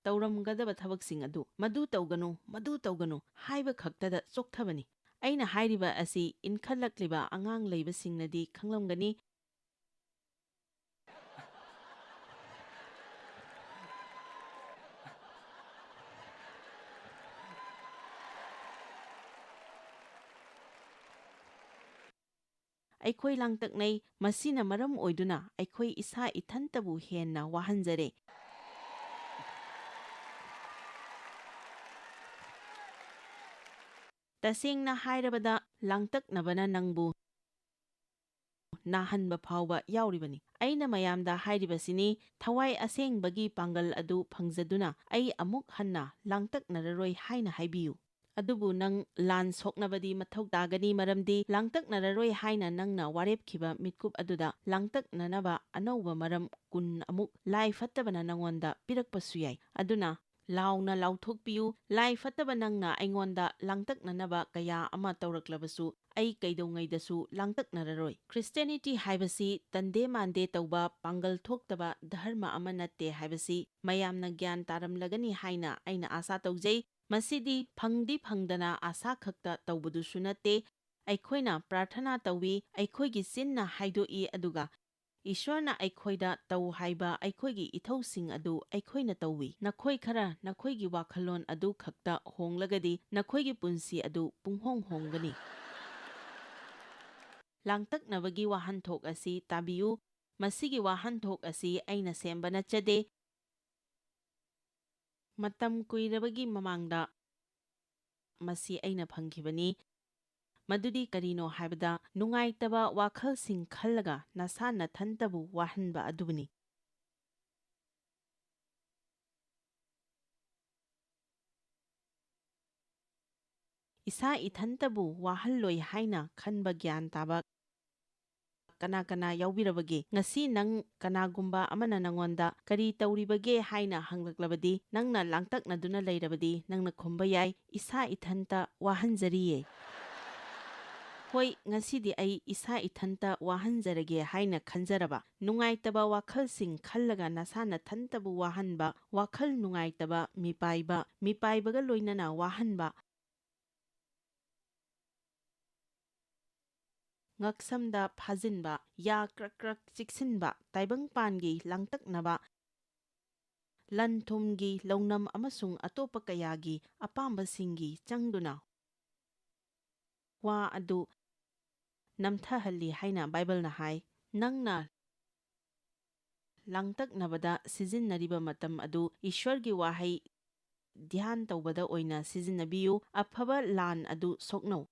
ꯇꯧꯔꯝꯒꯗꯕ ꯊꯕꯛꯁꯤꯡ ꯑꯗꯨ, ꯃꯗꯨ ꯇꯧꯒꯅꯨ, ꯃꯗꯨ ꯇꯧꯒꯅꯨ ꯍꯥꯏꯕ ꯈꯛꯇꯗ ꯆꯣꯛꯊꯕꯅꯤ꯫" ꯑꯩꯅ ꯍꯥꯏꯔꯤꯕ ꯑꯁꯤ ꯏꯟꯈꯠꯂꯛꯂꯤꯕ ꯑꯉꯥꯡ ꯂꯩꯕꯁꯤꯡꯅꯗꯤ ꯈꯪꯂꯝꯒꯅꯤ꯫ ꯑꯩꯈꯣꯏ ꯂꯥꯡꯇꯛꯅꯩ, ꯃꯁꯤꯅ ꯃꯔꯝ ꯑꯣꯏꯗꯨꯅ ꯑꯩꯈꯣꯏ ꯏꯁꯥ ꯏꯊꯟꯇꯕꯨ ꯍꯦꯟꯅ ꯋꯥꯍꯟꯖꯔꯦ꯫ ꯇꯁꯦꯡꯅ ꯍꯥꯏꯔꯕꯗ, ꯂꯥꯡꯇꯛꯅꯕꯅ ꯅꯪꯕꯨ ꯅꯥꯍꯟꯕ ꯐꯥꯎꯕ ꯌꯥꯎꯔꯤꯕꯅꯤ꯫ ꯑꯩꯅ ꯃꯌꯥꯝꯗ ꯍꯥꯏꯔꯤꯕꯁꯤꯅꯤ, ꯊꯋꯥꯏ ꯑꯁꯦꯡꯕꯒꯤ ꯄꯥꯡꯒꯜ ꯑꯗꯨ ꯐꯪꯖꯗꯨꯅ ꯑꯩ ꯑꯃꯨꯛ ꯍꯟꯅ ꯂꯥꯡꯇꯛꯅꯔꯔꯣꯏ ꯍꯥꯏꯅ ꯍꯥꯏꯕꯤꯌꯨ꯫ ꯑꯗꯨꯕꯨ ꯅꯪ ꯂꯥꯟ ꯁꯣꯛꯅꯕꯗꯤ ꯃꯊꯧ ꯇꯥꯒꯅꯤ, ꯃꯔꯝꯗꯤ ꯂꯥꯡꯇꯛꯅꯔꯔꯣꯏ ꯍꯥꯏꯅ ꯅꯪꯅ ꯋꯥꯔꯦꯞꯈꯤꯕ ꯃꯤꯠꯀꯨꯞ ꯑꯗꯨꯗ ꯂꯥꯡꯇꯛꯅꯅꯕ ꯑꯅꯧꯕ ꯃꯔꯝ ꯀꯨꯟ ꯑꯃꯨꯛ ꯂꯥꯏ ꯐꯠꯇꯕꯅ ꯅꯪꯉꯣꯟꯗ ꯄꯤꯔꯛꯄꯁꯨ ꯌꯥꯏ꯫ ꯑꯗꯨꯅ ꯂꯥꯎꯅ ꯂꯥꯎꯊꯣꯛꯄꯤꯌꯨ, "ꯂꯥꯏ ꯐꯠꯇꯕ ꯅꯪꯅ ꯑꯩꯉꯣꯟꯗ ꯂꯥꯡꯇꯛꯅꯅꯕ ꯀꯌꯥ ꯑꯃ ꯇꯧꯔꯛꯂꯕꯁꯨ, ꯑꯩ ꯀꯩꯗꯧꯉꯩꯗꯁꯨ ꯂꯥꯡꯇꯛꯅꯔꯔꯣꯏ꯫" ꯈ꯭ꯔꯤꯁꯇꯤꯌꯥꯅꯤꯇꯤ ꯍꯥꯏꯕꯁꯤ ꯇꯟꯗꯦ ꯃꯥꯟꯗꯦ ꯇꯧꯕ, ꯄꯥꯡꯒꯜ ꯊꯣꯛꯇꯕ ꯙꯔꯃ ꯑꯃ ꯅꯠꯇꯦ ꯍꯥꯏꯕꯁꯤ ꯃꯌꯥꯝꯅ ꯒ꯭ꯌꯥꯟ ꯇꯥꯔꯝꯂꯒꯅꯤ ꯍꯥꯏꯅ ꯑꯩꯅ ꯑꯥꯁꯥ ꯇꯧꯖꯩ꯫ ꯃꯁꯤꯗꯤ ꯐꯪꯗꯤ ꯐꯪꯗꯅ ꯑꯥꯁꯥ ꯈꯛꯇ ꯇꯧꯕꯗꯨꯁꯨ ꯅꯠꯇꯦ꯫ ꯑꯩꯈꯣꯏꯅ ꯄ꯭ꯔꯥꯔꯊꯅꯥ ꯇꯧꯏ, ꯑꯩꯈꯣꯏꯒꯤ ꯆꯤꯟꯅ ꯍꯥꯏꯗꯣꯛꯏ, ꯑꯗꯨꯒ ꯏꯁ꯭ꯋꯔꯅ ꯑꯩꯈꯣꯏꯗ ꯇꯧ ꯍꯥꯏꯕ ꯑꯩꯈꯣꯏꯒꯤ ꯏꯊꯧꯁꯤꯡ ꯑꯗꯨ ꯑꯩꯈꯣꯏꯅ ꯇꯧꯏ꯫ ꯅꯈꯣꯏ ꯈꯔ ꯅꯈꯣꯏꯒꯤ ꯋꯥꯈꯜꯂꯣꯟ ꯑꯗꯨ ꯈꯛꯇ ꯍꯣꯡꯂꯒꯗꯤ ꯅꯈꯣꯏꯒꯤ ꯄꯨꯟꯁꯤ ꯑꯗꯨ ꯄꯨꯡꯍꯣꯡ ꯍꯣꯡꯒꯅꯤ꯫ ꯂꯥꯡꯇꯛꯅꯕꯒꯤ ꯋꯥꯍꯟꯊꯣꯛ ꯑꯁꯤ ꯇꯥꯕꯤꯌꯨ꯫ ꯃꯁꯤꯒꯤ ꯋꯥꯍꯟꯊꯣꯛ ꯑꯁꯤ ꯑꯩꯅ ꯁꯦꯝꯕ ꯅꯠꯆꯗꯦ꯫ ꯃꯇꯝ ꯀꯨꯏꯔꯕꯒꯤ ꯃꯃꯥꯡꯗ ꯃꯁꯤ ꯑꯩꯅ ꯐꯪꯈꯤꯕꯅꯤ꯫ ꯃꯗꯨꯗꯤ ꯀꯔꯤꯅꯣ ꯍꯥꯏꯕꯗ, ꯅꯨꯡꯉꯥꯏꯇꯕ ꯋꯥꯈꯜꯁꯤꯡ ꯈꯜꯂꯒ ꯅꯁꯥ ꯅꯊꯟꯇꯕꯨ ꯋꯥꯍꯟꯕ ꯑꯗꯨꯕꯨꯅꯤ꯫ ꯏꯁꯥ ꯏꯊꯟꯇꯕꯨ ꯋꯥꯍꯜꯂꯣꯏ ꯍꯥꯏꯅ ꯈꯟꯕ ꯒ꯭ꯌꯥꯟ ꯇꯥꯕ ꯀꯅꯥ ꯀꯅꯥ ꯌꯥꯎꯕꯤꯔꯕꯒꯦ? ꯉꯁꯤ ꯅꯪ ꯀꯅꯥꯒꯨꯝꯕ ꯑꯃꯅ ꯅꯉꯣꯟꯗ "ꯀꯔꯤ ꯇꯧꯔꯤꯕꯒꯦ?" ꯍꯥꯏꯅ ꯍꯪꯂꯛꯂꯕꯗꯤ, ꯅꯪꯅ ꯂꯥꯡꯇꯛꯅꯗꯨꯅ ꯂꯩꯔꯕꯗꯤ, ꯅꯪꯅ ꯈꯨꯝꯕ ꯌꯥꯏ, "ꯏꯁꯥ ꯏꯊꯟꯇ ꯋꯥꯍꯟꯖꯔꯤꯌꯦ꯫ ꯍꯣꯏ, ꯉꯁꯤꯗꯤ ꯑꯩ ꯏꯁꯥ ꯏꯊꯟꯇ ꯋꯥꯍꯟꯖꯔꯒꯦ" ꯍꯥꯏꯅ ꯈꯟꯖꯔꯕ꯫ ꯅꯨꯡꯉꯥꯏꯇꯕ ꯋꯥꯈꯜꯁꯤꯡ ꯈꯜꯂꯒ ꯅꯁꯥ ꯅꯊꯟꯇꯕꯨ ꯋꯥꯍꯟꯕ, ꯋꯥꯈꯜ ꯅꯨꯡꯉꯥꯏꯇꯕ, ꯃꯤꯄꯥꯏꯕ, ꯃꯤꯄꯥꯏꯕꯒ ꯂꯣꯏꯅꯅ ꯋꯥꯍꯟꯕ, ꯉꯛꯁꯝꯗ ꯐꯥꯖꯤꯟꯕ, ꯌꯥ ꯀ꯭ꯔꯛ ꯀ꯭ꯔꯛ ꯆꯤꯛꯁꯤꯟꯕ, ꯇꯥꯏꯕꯪꯄꯥꯟꯒꯤ ꯂꯥꯡꯇꯛꯅꯕ, ꯂꯟ ꯊꯨꯝꯒꯤ ꯂꯧꯅꯝ ꯑꯃꯁꯨꯡ ꯑꯇꯣꯞꯄ ꯀꯌꯥꯒꯤ ꯑꯄꯥꯝꯕꯁꯤꯡꯒꯤ ꯆꯪꯗꯨꯅ ꯋꯥ ꯑꯗꯨ ꯅꯝꯊꯍꯜꯂꯤ ꯍꯥꯏꯅ ꯕꯥꯏꯕꯜꯅ ꯍꯥꯏ꯫ ꯅꯪꯅ ꯂꯥꯡꯇꯛꯅꯕꯗ ꯁꯤꯖꯤꯟꯅꯔꯤꯕ ꯃꯇꯝ ꯑꯗꯨ ꯏꯁ꯭ꯋꯔꯒꯤ ꯋꯥꯍꯩ ꯙ꯭ꯌꯥꯟ ꯇꯧꯕꯗ ꯑꯣꯏꯅ ꯁꯤꯖꯤꯟꯅꯕꯤꯌꯨ꯫ ꯑꯐꯕ ꯂꯥꯟ ꯑꯗꯨ ꯁꯣꯛꯅꯧ꯫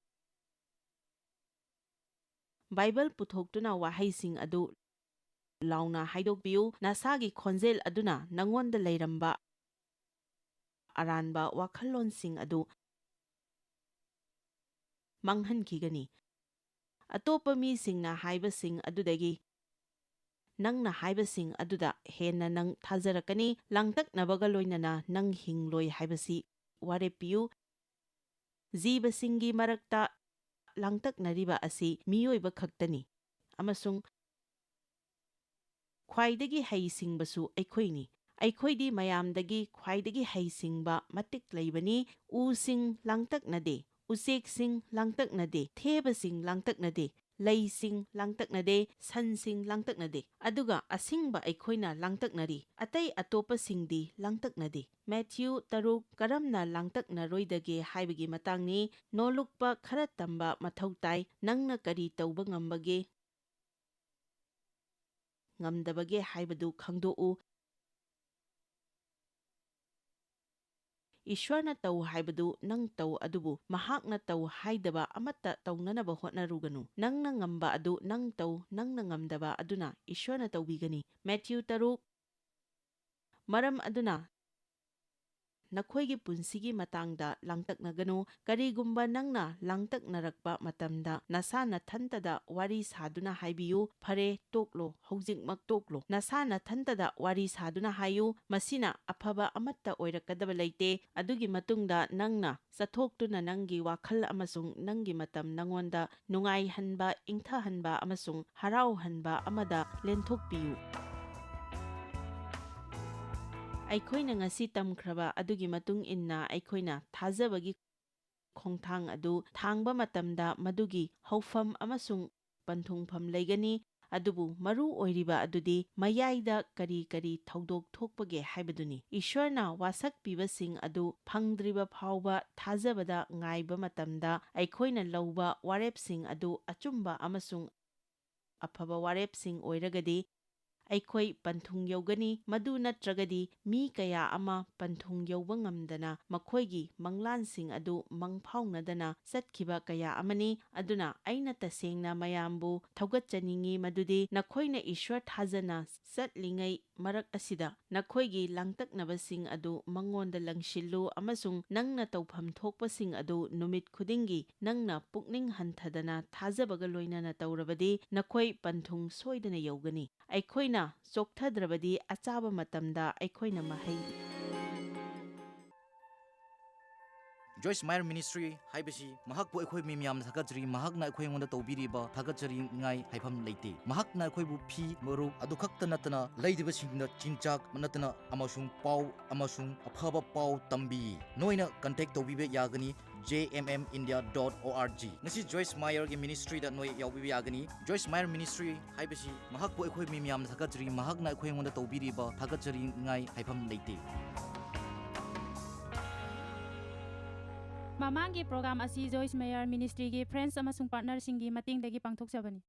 ꯕꯥꯏꯕꯜ ꯄꯨꯊꯣꯛꯇꯨꯅ ꯋꯥꯍꯩꯁꯤꯡ ꯑꯗꯨ ꯂꯥꯎꯅ ꯍꯥꯏꯗꯣꯛꯄꯤꯌꯨ꯫ ꯅꯁꯥꯒꯤ ꯈꯣꯟꯖꯦꯜ ꯑꯗꯨꯅ ꯅꯉꯣꯟꯗ ꯂꯩꯔꯝꯕ ꯑꯔꯥꯟꯕ ꯋꯥꯈꯜꯂꯣꯟꯁꯤꯡ ꯑꯗꯨ ꯃꯥꯡꯍꯟꯈꯤꯒꯅꯤ꯫ ꯑꯇꯣꯞꯄ ꯃꯤꯁꯤꯡꯅ ꯍꯥꯏꯕꯁꯤꯡ ꯑꯗꯨꯗꯒꯤ ꯅꯪꯅ ꯍꯥꯏꯕꯁꯤꯡ ꯑꯗꯨꯗ ꯍꯦꯟꯅ ꯅꯪ ꯊꯥꯖꯔꯛꯀꯅꯤ꯫ ꯂꯥꯡꯇꯛꯅꯕꯒ ꯂꯣꯏꯅꯅ ꯅꯪ ꯍꯤꯡꯂꯣꯏ ꯍꯥꯏꯕꯁꯤ ꯋꯥꯔꯦꯞ ꯄꯤꯌꯨ꯫ ꯖꯤꯕꯁꯤꯡꯒꯤ ꯃꯔꯛꯇ ꯂꯥꯡꯇꯛꯅꯔꯤꯕ ꯑꯁꯤ ꯃꯤꯑꯣꯏꯕ ꯈꯛꯇꯅꯤ, ꯑꯃꯁꯨꯡ ꯈ꯭ꯋꯥꯏꯗꯒꯤ ꯍꯩꯁꯤꯡꯕꯁꯨ ꯑꯩꯈꯣꯏꯅꯤ꯫ ꯑꯩꯈꯣꯏꯗꯤ ꯃꯌꯥꯝꯗꯒꯤ ꯈ꯭ꯋꯥꯏꯗꯒꯤ ꯍꯩꯁꯤꯡꯕ, ꯃꯇꯤꯛ ꯂꯩꯕꯅꯤ꯫ ꯎꯁꯤꯡ ꯂꯥꯡꯇꯛꯅꯗꯦ, ꯎꯆꯦꯛꯁꯤꯡ ꯂꯥꯡꯇꯛꯅꯗꯦ, ꯊꯦꯕꯁꯤꯡ ꯂꯥꯡꯇꯛꯅꯗꯦ, ꯂꯩꯁꯤꯡ ꯂꯥꯡꯇꯛꯅꯗꯦ, ꯁꯟꯁꯤꯡ ꯂꯥꯡꯇꯛꯅꯗꯦ, ꯑꯗꯨꯒ ꯑꯁꯤꯡꯕ ꯑꯩꯈꯣꯏꯅ ꯂꯥꯡꯇꯛꯅꯔꯤ꯫ ꯑꯇꯩ ꯑꯇꯣꯞꯄꯁꯤꯡꯗꯤ ꯂꯥꯡꯇꯛꯅꯗꯦ꯫ ꯃꯦꯊ꯭ꯌꯨ ꯇꯔꯨꯛ, ꯀꯔꯝꯅ ꯂꯥꯡꯇꯛꯅꯔꯣꯏꯗꯒꯦ ꯍꯥꯏꯕꯒꯤ ꯃꯇꯥꯡꯅꯤ꯫ ꯅꯣꯂꯨꯛꯄ ꯈꯔ ꯇꯝꯕ ꯃꯊꯧ ꯇꯥꯏ꯫ ꯅꯪꯅ ꯀꯔꯤ ꯇꯧꯕ ꯉꯝꯕꯒꯦ? ꯉꯝꯗꯕꯒꯦ ꯍꯥꯏꯕꯗꯨ ꯈꯪꯗꯣꯛꯎ꯫ ꯏꯁ꯭ꯋꯔꯅ ꯇꯧ ꯍꯥꯏꯕꯗꯨ ꯅꯪ ꯇꯧ, ꯑꯗꯨꯕꯨ ꯃꯍꯥꯛꯅ ꯇꯧ ꯍꯥꯏꯗꯕ ꯑꯃꯠꯇ ꯇꯧꯅꯅꯕ ꯍꯣꯠꯅꯔꯨꯒꯅꯨ꯫ ꯅꯪꯅ ꯉꯝꯕ ꯑꯗꯨ ꯅꯪ ꯇꯧ, ꯅꯪꯅ ꯉꯝꯗꯕ ꯑꯗꯨꯅ ꯏꯁ꯭ꯋꯔꯅ ꯇꯧꯕꯤꯒꯅꯤ꯫ ꯃꯦꯊ꯭ꯌꯨ ꯇꯔꯨꯛ꯫ ꯃꯔꯝ ꯑꯗꯨꯅ ꯅꯈꯣꯏꯒꯤ ꯄꯨꯟꯁꯤꯒꯤ ꯃꯇꯥꯡꯗ ꯂꯥꯡꯇꯛꯅꯒꯅꯨ꯫ ꯀꯔꯤꯒꯨꯝꯕ ꯅꯪꯅ ꯂꯥꯡꯇꯛꯅꯔꯛꯄ ꯃꯇꯝꯗ, ꯅꯁꯥ ꯅꯊꯟꯇꯗ ꯋꯥꯔꯤ ꯁꯥꯗꯨꯅ ꯍꯥꯏꯕꯤꯌꯨ, "ꯐꯔꯦ, ꯇꯣꯛꯂꯣ, ꯍꯧꯖꯤꯛꯃꯛ ꯇꯣꯛꯂꯣ"꯫ ꯅꯁꯥ ꯅꯊꯟꯇꯗ ꯋꯥꯔꯤ ꯁꯥꯗꯨꯅ ꯍꯥꯏꯌꯨ, "ꯃꯁꯤꯅ ꯑꯐꯕ ꯑꯃꯠꯇ ꯑꯣꯏꯔꯛꯀꯗꯕ ꯂꯩꯇꯦ"꯫ ꯑꯗꯨꯒꯤ ꯃꯇꯨꯡꯗ ꯅꯪꯅ ꯆꯠꯊꯣꯛꯇꯨꯅ ꯅꯪꯒꯤ ꯋꯥꯈꯜ ꯑꯃꯁꯨꯡ ꯅꯪꯒꯤ ꯃꯇꯝ ꯅꯉꯣꯟꯗ ꯅꯨꯡꯉꯥꯏꯍꯟꯕ, ꯏꯪꯊꯍꯟꯕ ꯑꯃꯁꯨꯡ ꯍꯔꯥꯎꯍꯟꯕ ꯑꯃꯗ ꯂꯦꯟꯊꯣꯛꯄꯤꯌꯨ꯫ ꯑꯩꯈꯣꯏꯅ ꯉꯁꯤ ꯇꯝꯈ꯭ꯔꯕ ꯑꯗꯨꯒꯤ ꯃꯇꯨꯡ ꯏꯟꯅ, ꯑꯩꯈꯣꯏꯅ ꯊꯥꯖꯕꯒꯤ ꯈꯣꯡꯊꯥꯡ ꯑꯗꯨ ꯊꯥꯡꯕ ꯃꯇꯝꯗ ꯃꯗꯨꯒꯤ ꯍꯧꯐꯝ ꯑꯃꯁꯨꯡ ꯄꯟꯊꯨꯡꯐꯝ ꯂꯩꯒꯅꯤ, ꯑꯗꯨꯕꯨ ꯃꯔꯨ ꯑꯣꯏꯔꯤꯕ ꯑꯗꯨꯗꯤ ꯃꯌꯥꯏꯗ ꯀꯔꯤ ꯀꯔꯤ ꯊꯧꯗꯣꯛ ꯊꯣꯛꯄꯒꯦ ꯍꯥꯏꯕꯗꯨꯅꯤ꯫ ꯏꯁ꯭ꯋꯔꯅ ꯋꯥꯁꯛ ꯄꯤꯕꯁꯤꯡ ꯑꯗꯨ ꯐꯪꯗ꯭ꯔꯤꯕ ꯐꯥꯎꯕ ꯊꯥꯖꯕꯗ ꯉꯥꯏꯕ ꯃꯇꯝꯗ, ꯑꯩꯈꯣꯏꯅ ꯂꯧꯕ ꯋꯥꯔꯦꯞꯁꯤꯡ ꯑꯗꯨ ꯑꯆꯨꯝꯕ ꯑꯃꯁꯨꯡ ꯑꯐꯕ ꯋꯥꯔꯦꯞꯁꯤꯡ ꯑꯣꯏꯔꯒꯗꯤ, ꯑꯩꯈꯣꯏ ꯄꯟꯊꯨꯡ ꯌꯧꯒꯅꯤ꯫ ꯃꯗꯨ ꯅꯠꯇ꯭ꯔꯒꯗꯤ, ꯃꯤ ꯀꯌꯥ ꯑꯃ ꯄꯟꯊꯨꯡ ꯌꯧꯕ ꯉꯝꯗꯅ ꯃꯈꯣꯏꯒꯤ ꯃꯪꯂꯥꯟꯁꯤꯡ ꯑꯗꯨ ꯃꯪꯐꯥꯎꯅꯗꯅ ꯆꯠꯈꯤꯕ ꯀꯌꯥ ꯑꯃꯅꯤ꯫ ꯑꯗꯨꯅ, ꯑꯩꯅ ꯇꯁꯦꯡꯅ ꯃꯌꯥꯝꯕꯨ ꯊꯧꯒꯠꯆꯅꯤꯡꯏ ꯃꯗꯨꯗꯤ ꯅꯈꯣꯏꯅ ꯏꯁ꯭ꯋꯔ ꯊꯥꯖꯅ ꯆꯠꯂꯤꯉꯩ ꯃꯔꯛ ꯑꯁꯤꯗ ꯅꯈꯣꯏꯒꯤ ꯂꯥꯡꯇꯛꯅꯕꯁꯤꯡ ꯑꯗꯨ ꯃꯉꯣꯟꯗ ꯂꯪꯁꯤꯜꯂꯨ, ꯑꯃꯁꯨꯡ ꯅꯪꯅ ꯇꯧꯐꯝ ꯊꯣꯛꯄꯁꯤꯡ ꯑꯗꯨ ꯅꯨꯃꯤꯠ ꯈꯨꯗꯤꯡꯒꯤ ꯅꯪꯅ ꯄꯨꯛꯅꯤꯡ ꯍꯟꯊꯗꯅ ꯊꯥꯖꯕꯒ ꯂꯣꯏꯅꯅ ꯇꯧꯔꯕꯗꯤ, ꯅꯈꯣꯏ ꯄꯟꯊꯨꯡ ꯁꯣꯏꯗꯅ ꯌꯧꯒꯅꯤ꯫ ꯑꯩꯈꯣꯏꯅ ꯆꯣꯛꯊꯗ꯭ꯔꯕꯗꯤ, ꯑꯆꯥꯕ ꯃꯇꯝꯗ ꯑꯩꯈꯣꯏꯅ ꯃꯍꯩ ꯖꯣꯏꯁ ꯃꯥꯌꯔ ꯃꯤꯅꯤꯁꯇ꯭ꯔꯤ ꯍꯥꯏꯕꯁꯤ ꯃꯍꯥꯛꯄꯨ ꯑꯩꯈꯣꯏ ꯃꯤ ꯃꯌꯥꯝꯅ ꯊꯥꯒꯠꯆꯔꯤ꯫ ꯃꯍꯥꯛꯅ ꯑꯩꯈꯣꯏ ꯑꯩꯉꯣꯟꯗ ꯇꯧꯕꯤꯔꯤꯕ ꯊꯥꯒꯠꯆꯔꯤꯉꯥꯏ ꯍꯥꯏꯐꯝ ꯂꯩꯇꯦ꯫ ꯃꯍꯥꯛꯅ ꯑꯩꯈꯣꯏꯕꯨ ꯐꯤ, ꯃꯔꯨꯞ ꯑꯗꯨ ꯈꯛꯇ ꯅꯠꯇꯅ ꯂꯩꯔꯤꯕꯁꯤꯡꯗ ꯆꯤꯟꯖꯥꯛ ꯅꯠꯇꯅ ꯑꯃꯁꯨꯡ ꯄꯥꯎ ꯑꯃꯁꯨꯡ ꯑꯐꯕ ꯄꯥꯎ ꯇꯝꯕꯤ꯫ ꯅꯣꯏꯅ ꯀꯟꯇꯦꯛ ꯇꯧꯕꯤꯕ ꯌꯥꯒꯅꯤ, J M M India dot O R G꯫ ꯉꯁꯤ ꯖꯣꯏꯁ ꯃꯥꯌꯔꯒꯤ ꯃꯤꯅꯤꯁꯇ꯭ꯔꯤꯗ ꯅꯣꯏ ꯌꯥꯎꯕꯤꯕ ꯌꯥꯒꯅꯤ꯫ ꯖꯣꯏꯁ ꯃꯥꯌꯔ ꯃꯤꯅꯤꯁꯇ꯭ꯔꯤ ꯍꯥꯏꯕꯁꯤ ꯃꯍꯥꯛꯄꯨ ꯑꯩꯈꯣꯏ ꯃꯤ ꯃꯌꯥꯝꯅ ꯊꯥꯒꯠꯆꯔꯤ꯫ ꯃꯍꯥꯛꯅ ꯑꯩꯈꯣꯏ ꯑꯩꯉꯣꯟꯗ ꯇꯧꯕꯤꯔꯤꯕ ꯊꯥꯒꯠꯆꯔꯤꯉꯥꯏ ꯍꯥꯏꯐꯝ ꯂꯩꯇꯦ꯫ ꯃꯃꯥꯡꯒꯤ ꯄ꯭ꯔꯣꯒ꯭ꯔꯥꯝ ꯑꯁꯤ ꯖꯣꯏꯁ ꯃꯦꯌꯔ ꯃꯤꯅꯤꯁꯇ꯭ꯔꯤꯒꯤ ꯐ꯭ꯔꯦꯟꯁ ꯑꯃꯁꯨꯡ ꯄꯥꯔꯠꯅꯔꯁꯤꯡꯒꯤ ꯃꯇꯦꯡꯗꯒꯤ ꯄꯥꯡꯊꯣꯛꯆꯕꯅꯤ꯫